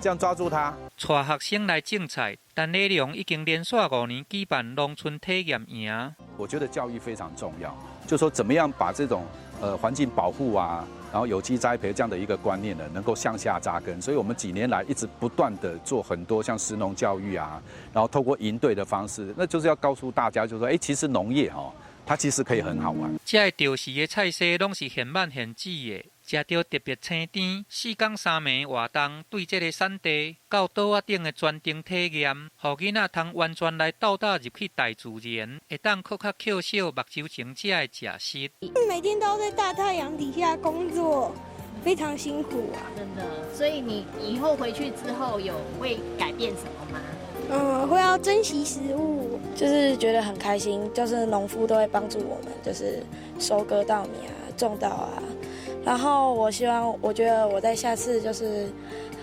這樣抓住它。帶學生來種菜，陳禮良已經連續5年舉辦農村體驗營。我覺得教育非常重要，就說怎麼樣把這種環境保護啊，然後有機栽培這樣的一個觀念呢，能夠向下扎根。所以我們幾年來一直不斷地做很多像食農教育啊，然後透過營隊的方式，那就是要告訴大家，就是說，其實農業哈，它其實可以很好玩。這个著時的菜蒔攏是現挽現剪的。食著特別青甜，四工三暝活動，對這个產地到島仔頂的全程體驗，予囡仔通完全來鬥膽入去大自然，會當閣較抾少目睭前遮的食食。每天都在大太陽底下工作，非常辛苦啊！真的，所以你以後回去之後有會改變什麼嗎？會要珍惜食物，就是覺得很開心，就是農夫都會幫助我們，就是收割稻米啊，種稻啊。然後我希望，我覺得我在下次就是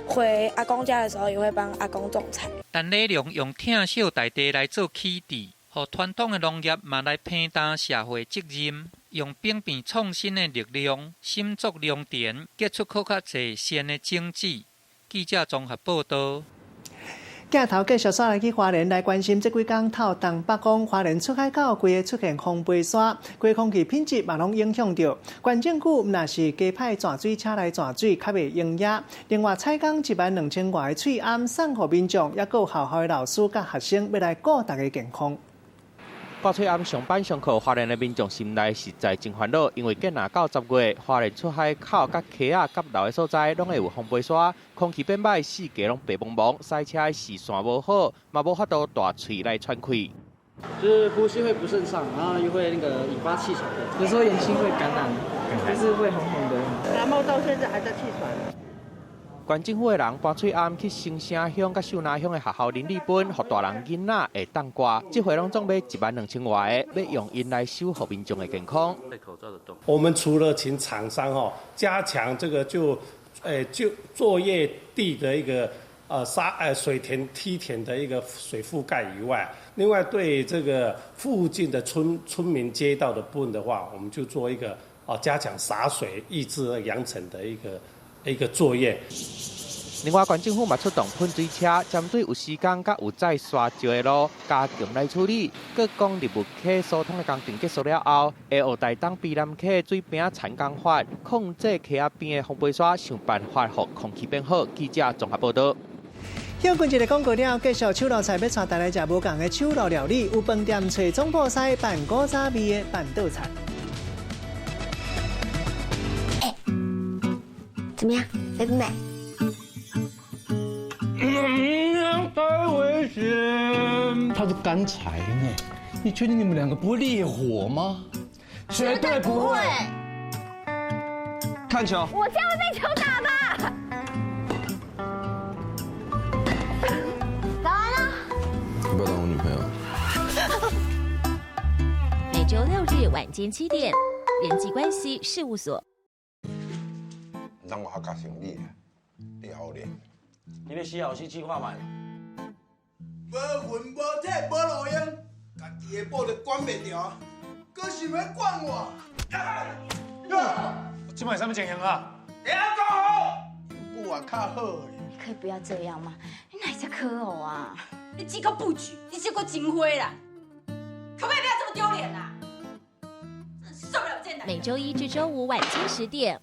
回阿公家的時候，也會幫阿公種菜。陳禮良用疼惜大地來做起點，予傳統的農業嘛來承擔社會責任，用轉變創新的力量，深作農田，結出閣較濟善的種子。記者綜合報道。鏡頭繼續煞來去花蓮來關心，這幾工透東北風，花蓮出海口規个出現風飛沙，規空氣品質嘛攏影響著。縣政府毋但是加派泉水車來泉水，較袂溶液。另外，採工12000外个喙罨送予民眾，抑閣有學校的老師佮學生欲來顧大家健康。掛喙罨上班上課，花蓮的民眾心內實在真煩惱，因為今若到10月，花蓮出海口佮溪仔佮流的所在，攏會有風飛沙，空氣變歹，四界攏白茫茫，駛車的視線無好，嘛無法度大喙來喘氣。就是呼吸會不順暢，然後又會那個引發氣喘的，有時候眼睛會感染，就是會紅紅的。感冒到現在還在氣喘。縣政府的人搬喙罨去新城鄉佮秀林鄉的學校鄰里分，予大人囡仔會當掛。這回攏總買12000外个，欲用𪜶來守護民眾的健康。我們除了請廠商吼加強這個就，就作業地的一個沙水田梯田的一個水覆蓋以外，另外對這個附近的村民街道的部分的話，我們就做一個加強灑水抑制揚塵的一個作業。另外，縣政府嘛出動噴水車，針對有施工佮有載沙石的路，加強來處理。閣講入霧溪疏通的工程結束了後，會學台東卑南溪水邊產工法，控制溪仔邊的風飛沙，想辦法予空氣變好。記者綜合報道。休睏一个廣告了，繼續手路菜欲帶大家食無仝的手路料理，有飯店揣總鋪師辦古早味的辦桌菜。欸，怎麼樣，美不美？嗯，太危險。心。他是乾柴呢，你確定你們兩個不會烈火嗎？絕對不會。看球。我這樣會被球打吧？早安啊！要不要當我女朋友？每週六日晚間7點，人際關係事務所。讓我較加想你，你好咧。你咧死後死試看覓。無魂無體無路用，家己的某都管袂著，閣想欲管我？這擺啥物情形啊？會曉講好，不啊較好。你可以不要這樣嗎？你哪只可偶啊？你這個布局，你這個真灰啦！可不可以不要這麼丟臉啊？真受不了這男。每週一至週五晚間10點。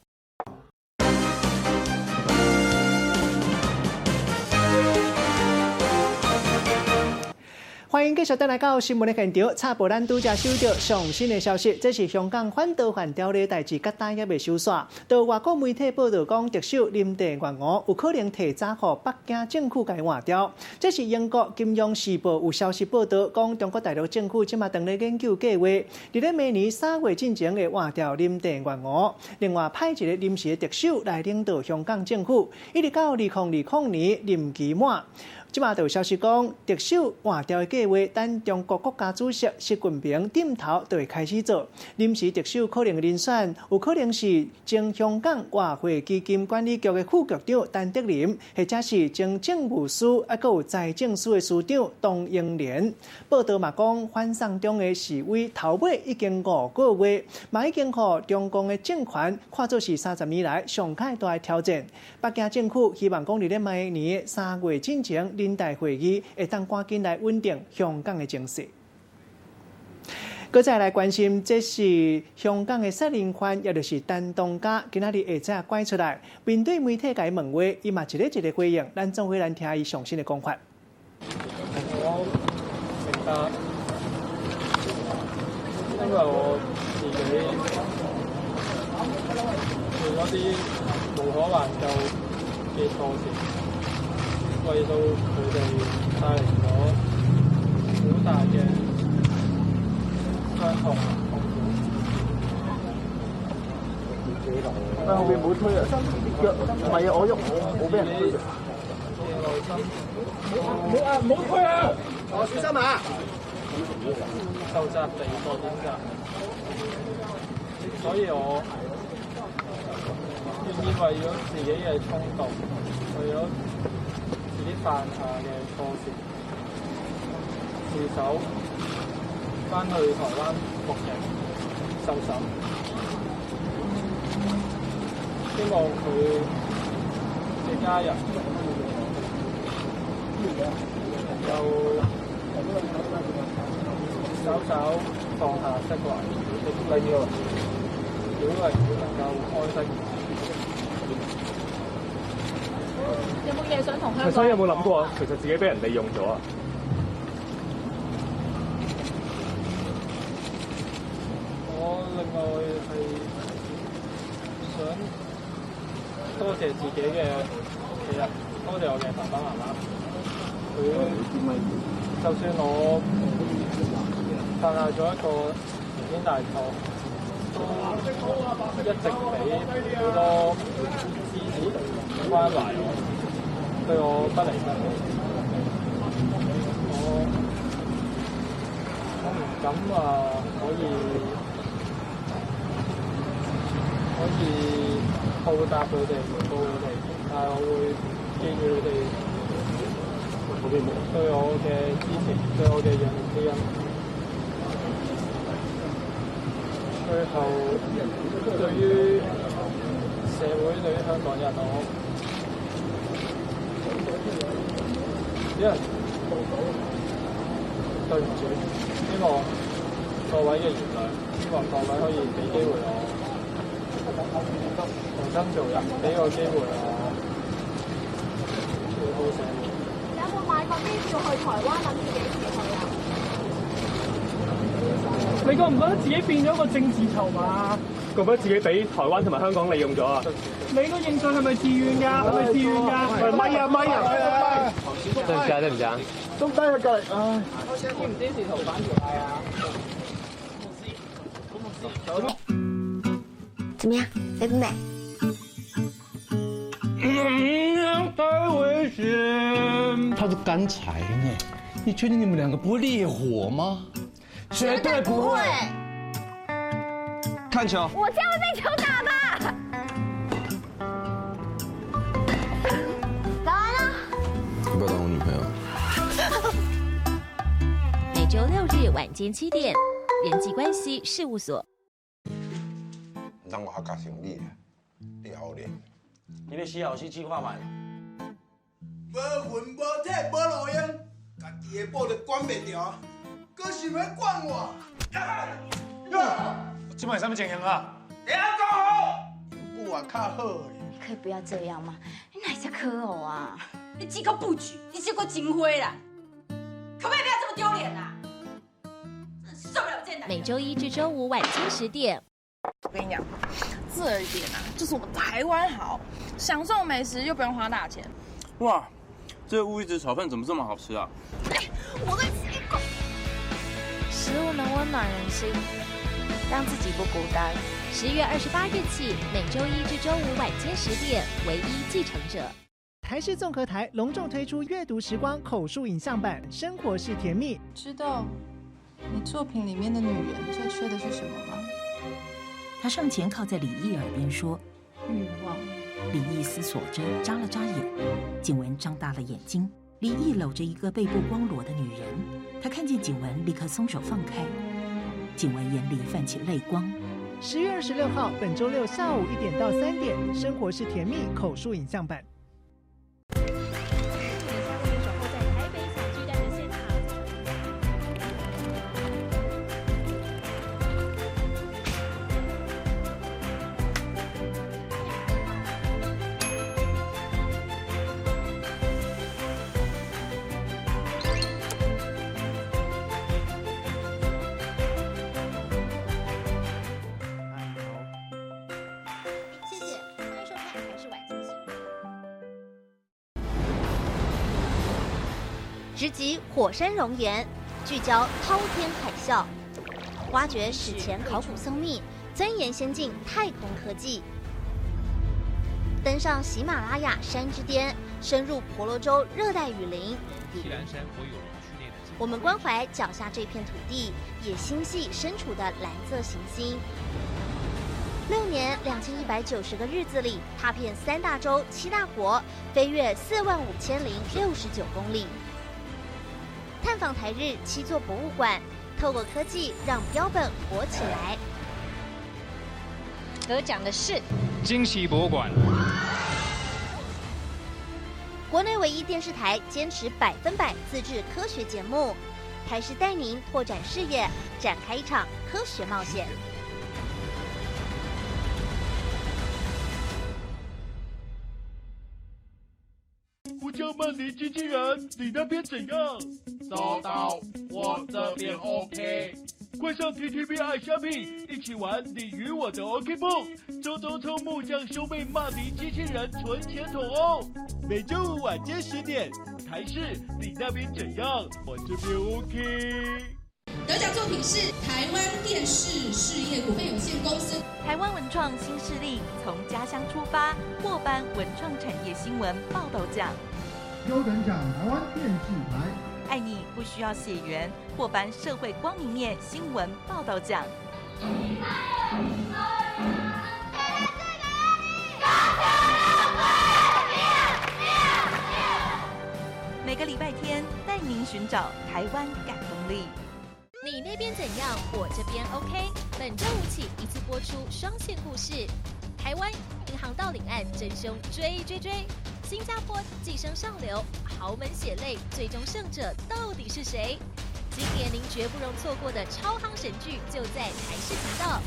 歡迎繼續轉來到新聞的現場，插播咱拄才收到上新的消息，這是香港反逃犯條例代誌，到今猶未收煞。到外國媒體報道講，特首林鄭月娥有可能提早予北京政府共換掉。這是英國《金融時報》有消息報道講，中國大陸政府這馬當咧研究計劃，佇咧明年3月進前會換掉林鄭月娥，另外派一個臨時的特首來領導香港政府，一直到2020年任期滿。這馬就有消息講，特首換掉的計劃，等中國國家主席習近平點頭就會開始做。臨時特首可能的人選，有可能是前香港外匯基金管理局的副局長陳德霖，或者是前政務司啊，閣有財政司的司長唐英年。報道嘛講，反送中的示威頭尾已經5個月，嘛已經予中共的政權看作是30年來上較大的挑戰。北京政府希望講，佇咧明年3月進前，人大會議會當趕緊來穩定香港的情勢。閣再來關心，這是香港的殺人犯，也就是陳東家，今仔日下晝拐出來，面對媒體共伊問話，伊嘛一個一個回應。咱總伙來聽伊上新的講法。我明白，因為我自己做咗啲無可挽救嘅錯事。為到佢哋帶嚟咗好大嘅傷痛痛苦。喺後邊唔好推啊！啲腳唔係啊，我喐我冇俾人推嘅。唔好啊！唔好推啊！哦，小心啊！受責備過點責，所以我願意為咗自己嘅衝動，為咗自己犯下嘅錯事，自首返去台灣服刑受審，希望佢嘅家人能夠稍稍放下釋懷，令到小玲能夠安息。有冇嘢想同香港？所以有冇諗過，其實自己俾人利用咗啊？我另外係想多謝自己嘅屋企人，多謝我嘅爸爸媽媽。佢就算我犯下咗一個彌天大錯，都一直俾好多支持關懷我。對我不離不棄，我唔敢話可以報答佢哋，回報佢哋，但係我會記住佢哋對我嘅支持，對我嘅養育之恩。最後，對於社會，對於香港人，我只能對唔住，希望各位嘅原諒，希望各位可以俾機會我重新做人，俾個機會我回報社會。你有冇買過機票去台灣？諗住幾時去啊？你覺唔覺得自己變咗個政治籌碼？覺得自己俾台灣同埋香港利用咗啊！你個認罪係咪自願㗎？係咪自願㗎？咪啊咪啊！對唔住啊，對唔住啊！中低佢隔離，唉。知唔支持逃犯條例啊？怎麼樣，美不美？嗯，太危險！他是乾柴呢，你確定你們兩個不會烈火嗎？絕對不會。看球。我這樣會被球打吧？早安啊！要不要當我女朋友？每週六日晚間7點，人際關係事務所。讓我較生你，你後臉。你咧死後死試看覓。無魂無體無路用，家己的某都管袂著，閣想欲管我？這擺是啥物情形啊？會曉講好，久啊較好。你可以不要這樣嗎？你哪會這可惡啊？你這個布局，你這個真灰啦！可不可以不要這麼丟臉啊？真受不了這男人。每週一至週五晚間10點。我跟你講，這一點啊，就是我們台灣好，享受美食又不用花大錢。哇，這個烏魚子炒飯怎麼這麼好吃啊？欸，我在吃一口。食物能溫暖人心，讓自己不孤單。10月28日起，每週一至週五晚間10點，唯一繼承者。台視綜合台隆重推出閱讀時光口述影像版《生活是甜蜜》。知道你作品裡面的女人最缺的是什麼嗎？他上前靠在李毅耳邊說：“欲望。”李毅思索着，眨了眨眼。景文張大了眼睛。李毅摟着一個背部光裸的女人，他看見景文，立刻鬆手放開。景文眼裡泛起淚光。10月26號，本週六下午1點到3點，《生活是甜蜜》口述影像版。直擊火山熔岩，聚焦滔天海嘯，挖掘史前考古僧秘，鑽研先進太空科技，登上喜馬拉雅山之巔，深入婆羅洲熱帶雨林。我們關懷腳下這片土地，也心繫身處的藍色行星。6年2190個日子裡，踏遍3大洲7大國，飛越45069公里。探訪台日7座博物館，透過科技讓標本活起來。得獎的是驚喜博物館。國內唯一電視台堅持100%自製科學節目，台視帶您拓展視野，展開一場科學冒險。我叫曼妮機器人，你那邊怎樣？收到，我這邊 OK。快上 TTV 愛蝦皮，一起玩你與我的 OK 繃，周周抽木匠兄妹曼妮機器人存錢筒哦。每週五晚間10點，台視，你那邊怎樣？我這邊 OK。得獎作品是台灣電視事業股份有限公司。台灣文創新勢力從家鄉出發，獲頒文創產業新聞報道獎。優等獎台灣電視台。愛你不需要血緣，獲頒社會光明面新聞報道獎。每個禮拜天帶您尋找台灣感動力。你那邊怎樣？我這邊 OK。本週五起一次播出雙線故事：台灣銀行盜領案真兇追追追，新加坡寄生上流，豪門血淚，最終勝者到底是誰？今年您絕不容錯過的超夯神劇就在台視頻道。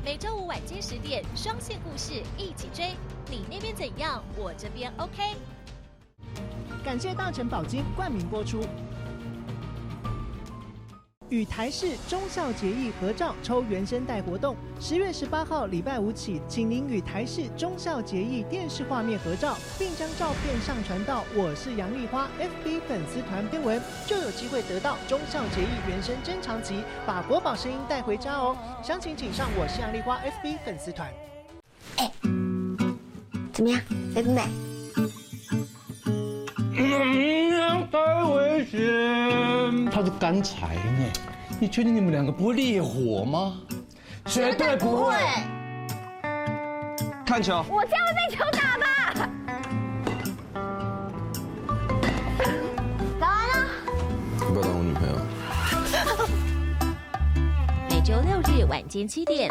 每週五晚間10點，雙線故事一起追。你那邊怎樣？我這邊 OK。感謝大成寶金冠名播出。与台视忠孝节义合照抽原声带活动，10月18号礼拜五起，请您与台视忠孝节义电视画面合照，并将照片上传到我是杨丽花 FB 粉丝团贴文，就有机会得到忠孝节义原声珍藏集，把国宝声音带回家哦。详情请上我是杨丽花 FB 粉丝团。哎，怎么样，美不美？嗯，太危险！它是干柴呢，你确定你们两个不会烈火吗？绝对不会。看球。我这样会被球打吧？早安啊！要不要当我女朋友？每周六日晚间7点，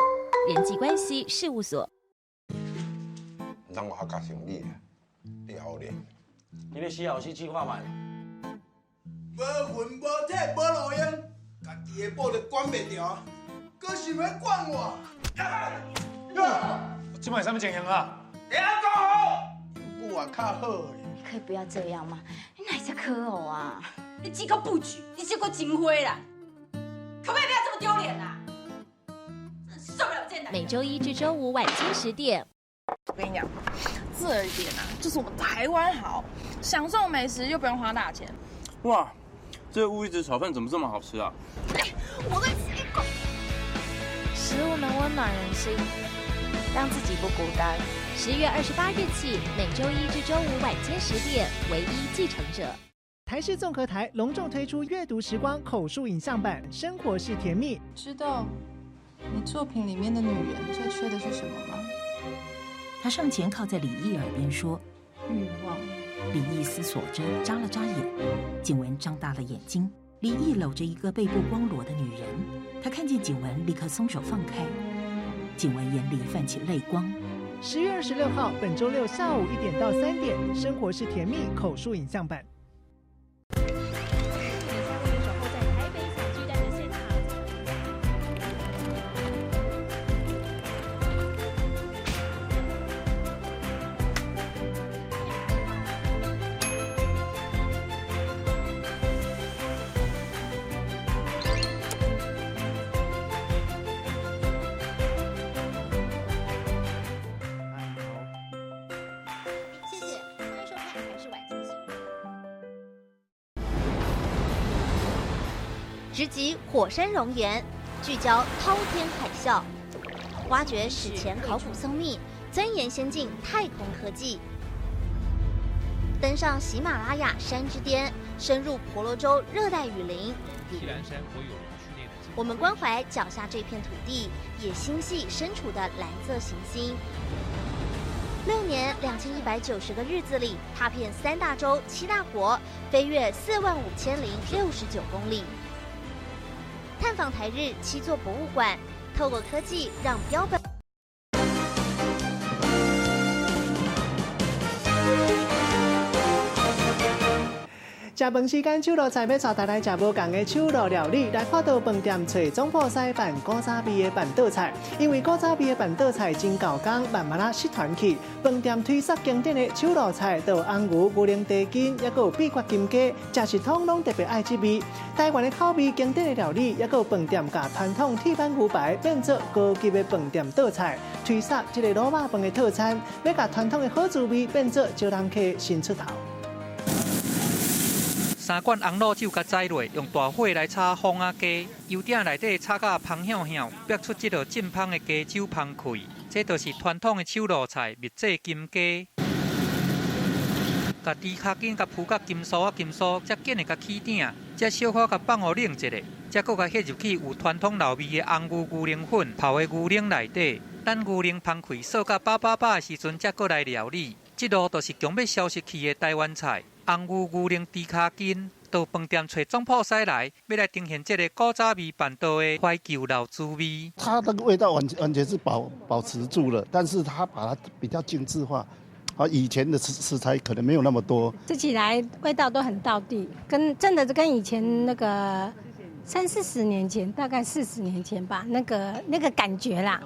人际关系事务所。让我较想你，你后咧？你咧死后死试看觅。无魂无体无路用，家己的某都管袂牢，阁想欲管我？这摆啥物情形啊？会晓讲好，母也较好咧。你可以不要这样吗？你哪只可偶啊？你这个布局，你这个真灰啦！可不可以不要这么丢脸啊？真受不了这男人。每周一至周五晚间10点。我跟你讲，这一点啊，就是我们台湾好，享受美食又不用花大钱。哇，这个乌鱼子炒饭怎么这么好吃啊？哎，我在吃一口。食物能温暖人心，让自己不孤单。10月28日起，每周一至周五晚间10点，唯一继承者。台视综合台隆重推出阅读时光口述影像版《生活是甜蜜》。知道你作品里面的女人最缺的是什么吗？他上前靠在李毅耳边说：“欲望。”李毅思索着，眨了眨眼。景文张大了眼睛。李毅搂着一个背部光裸的女人，他看见景文，立刻松手放开。景文眼里泛起泪光。10月26号，本周六下午1点到3点，《生活是甜蜜》口述影像版。直击火山熔岩，聚焦滔天海啸，挖掘史前考古僧秘，钻研先进太空科技，登上喜马拉雅山之巅，深入婆罗洲热带雨林。我们关怀脚下这片土地，也心系身处的蓝色行星。6年2190个日子里，踏遍3大洲7大国，飞越45069公里。探访台日7座博物馆，透过科技让标本。食饭时间，手路菜欲带大家食无仝的手路料理，来看到饭店找总铺师办古早味的办桌菜。因为古早味的办桌菜真够工，慢慢仔失传去。饭店推出经典的手路菜，就有红牛、牛奶茶筋，还阁有秘诀金鸡，食是通拢特别爱这味。台湾的口味经典的料理，还阁有饭店共传统铁板牛排变做高级的饭店桌菜，推出这个卤肉饭的套餐，欲共传统的好滋味变做招人客新出头。3罐红卤酒共宰落，用大火来炒风仔鸡，油鼎内底炒甲芳香香，逼出这道正芳的鸡酒芳气。这就是传统的手路菜，蜜制金鸡。共猪脚筋共铺甲金酥啊金酥，才紧的共起鼎，才小可共放予冷一下，才阁共歇入去有传统老味的红牛牛奶粉泡的牛奶内底，等牛奶芳气烧甲饱饱饱的时阵，才阁来料理。这路就是强欲消失去的台湾菜。红牛牛奶猪脚筋，到饭店找总铺师来，欲来呈现这个古早味办桌的怀旧老滋味。它那个味道完全是保持住了，但是它把它比较精致化。啊，以前的食材可能没有那么多，吃起来味道都很道地，跟真的是跟以前那个30、40年前，大概40年前吧，那个感觉啦，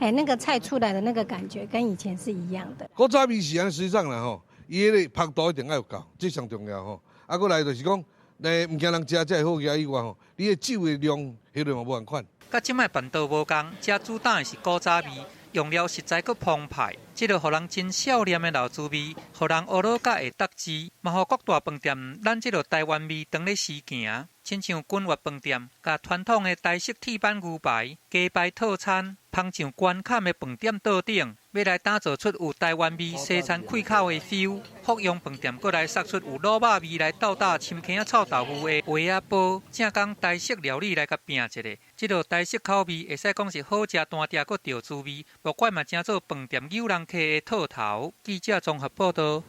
哎，那个菜出来的那个感觉跟以前是一样的。古早味是按实际上啦吼。伊迄个曝度一定爱有够，这上重要吼。啊，阁来就是讲，那毋驚人食才會好起以外吼，你的酒的量彼个嘛無仝款。佮這擺辦桌無仝，遮主打的是古早味，用料實在閣澎湃。這个予人真少年的老滋味，予人學腦佮會得志，嘛予各大飯店咱這个台灣味當咧時行。親像君悅飯店，共傳統的台式鐵板牛排、雞排套餐，芳上關崁的飯店桌頂，欲來打造出有台灣味西餐開口的 feel。福榮飯店閣來殺出有滷肉味來鬥打深坑仔臭豆腐的芋仔煲，正港台式料理來共拚一下。這个台式口味會使講是好食單調閣著滋味，無怪嘛成做飯店誘人客的套頭。記者綜合報道。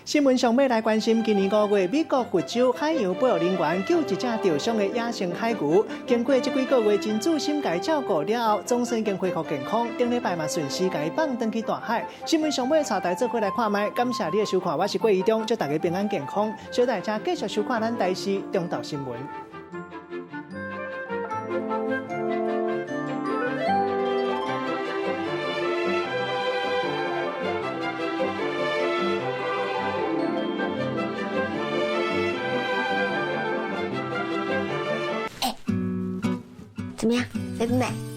新聞上欲來關心，今年5月，美國佛州海洋保育人員救一隻受傷的野生海牛，經過這幾個月真注心共照顧了後，總算已經恢復健康。頂禮拜嘛順勢共伊放轉去大海。新聞上欲帶大家做伙來看覓，感謝你的收看，我是郭怡中，祝大家平安健康。小大家繼續收看咱台視中晝新聞。怎麼樣，美不美？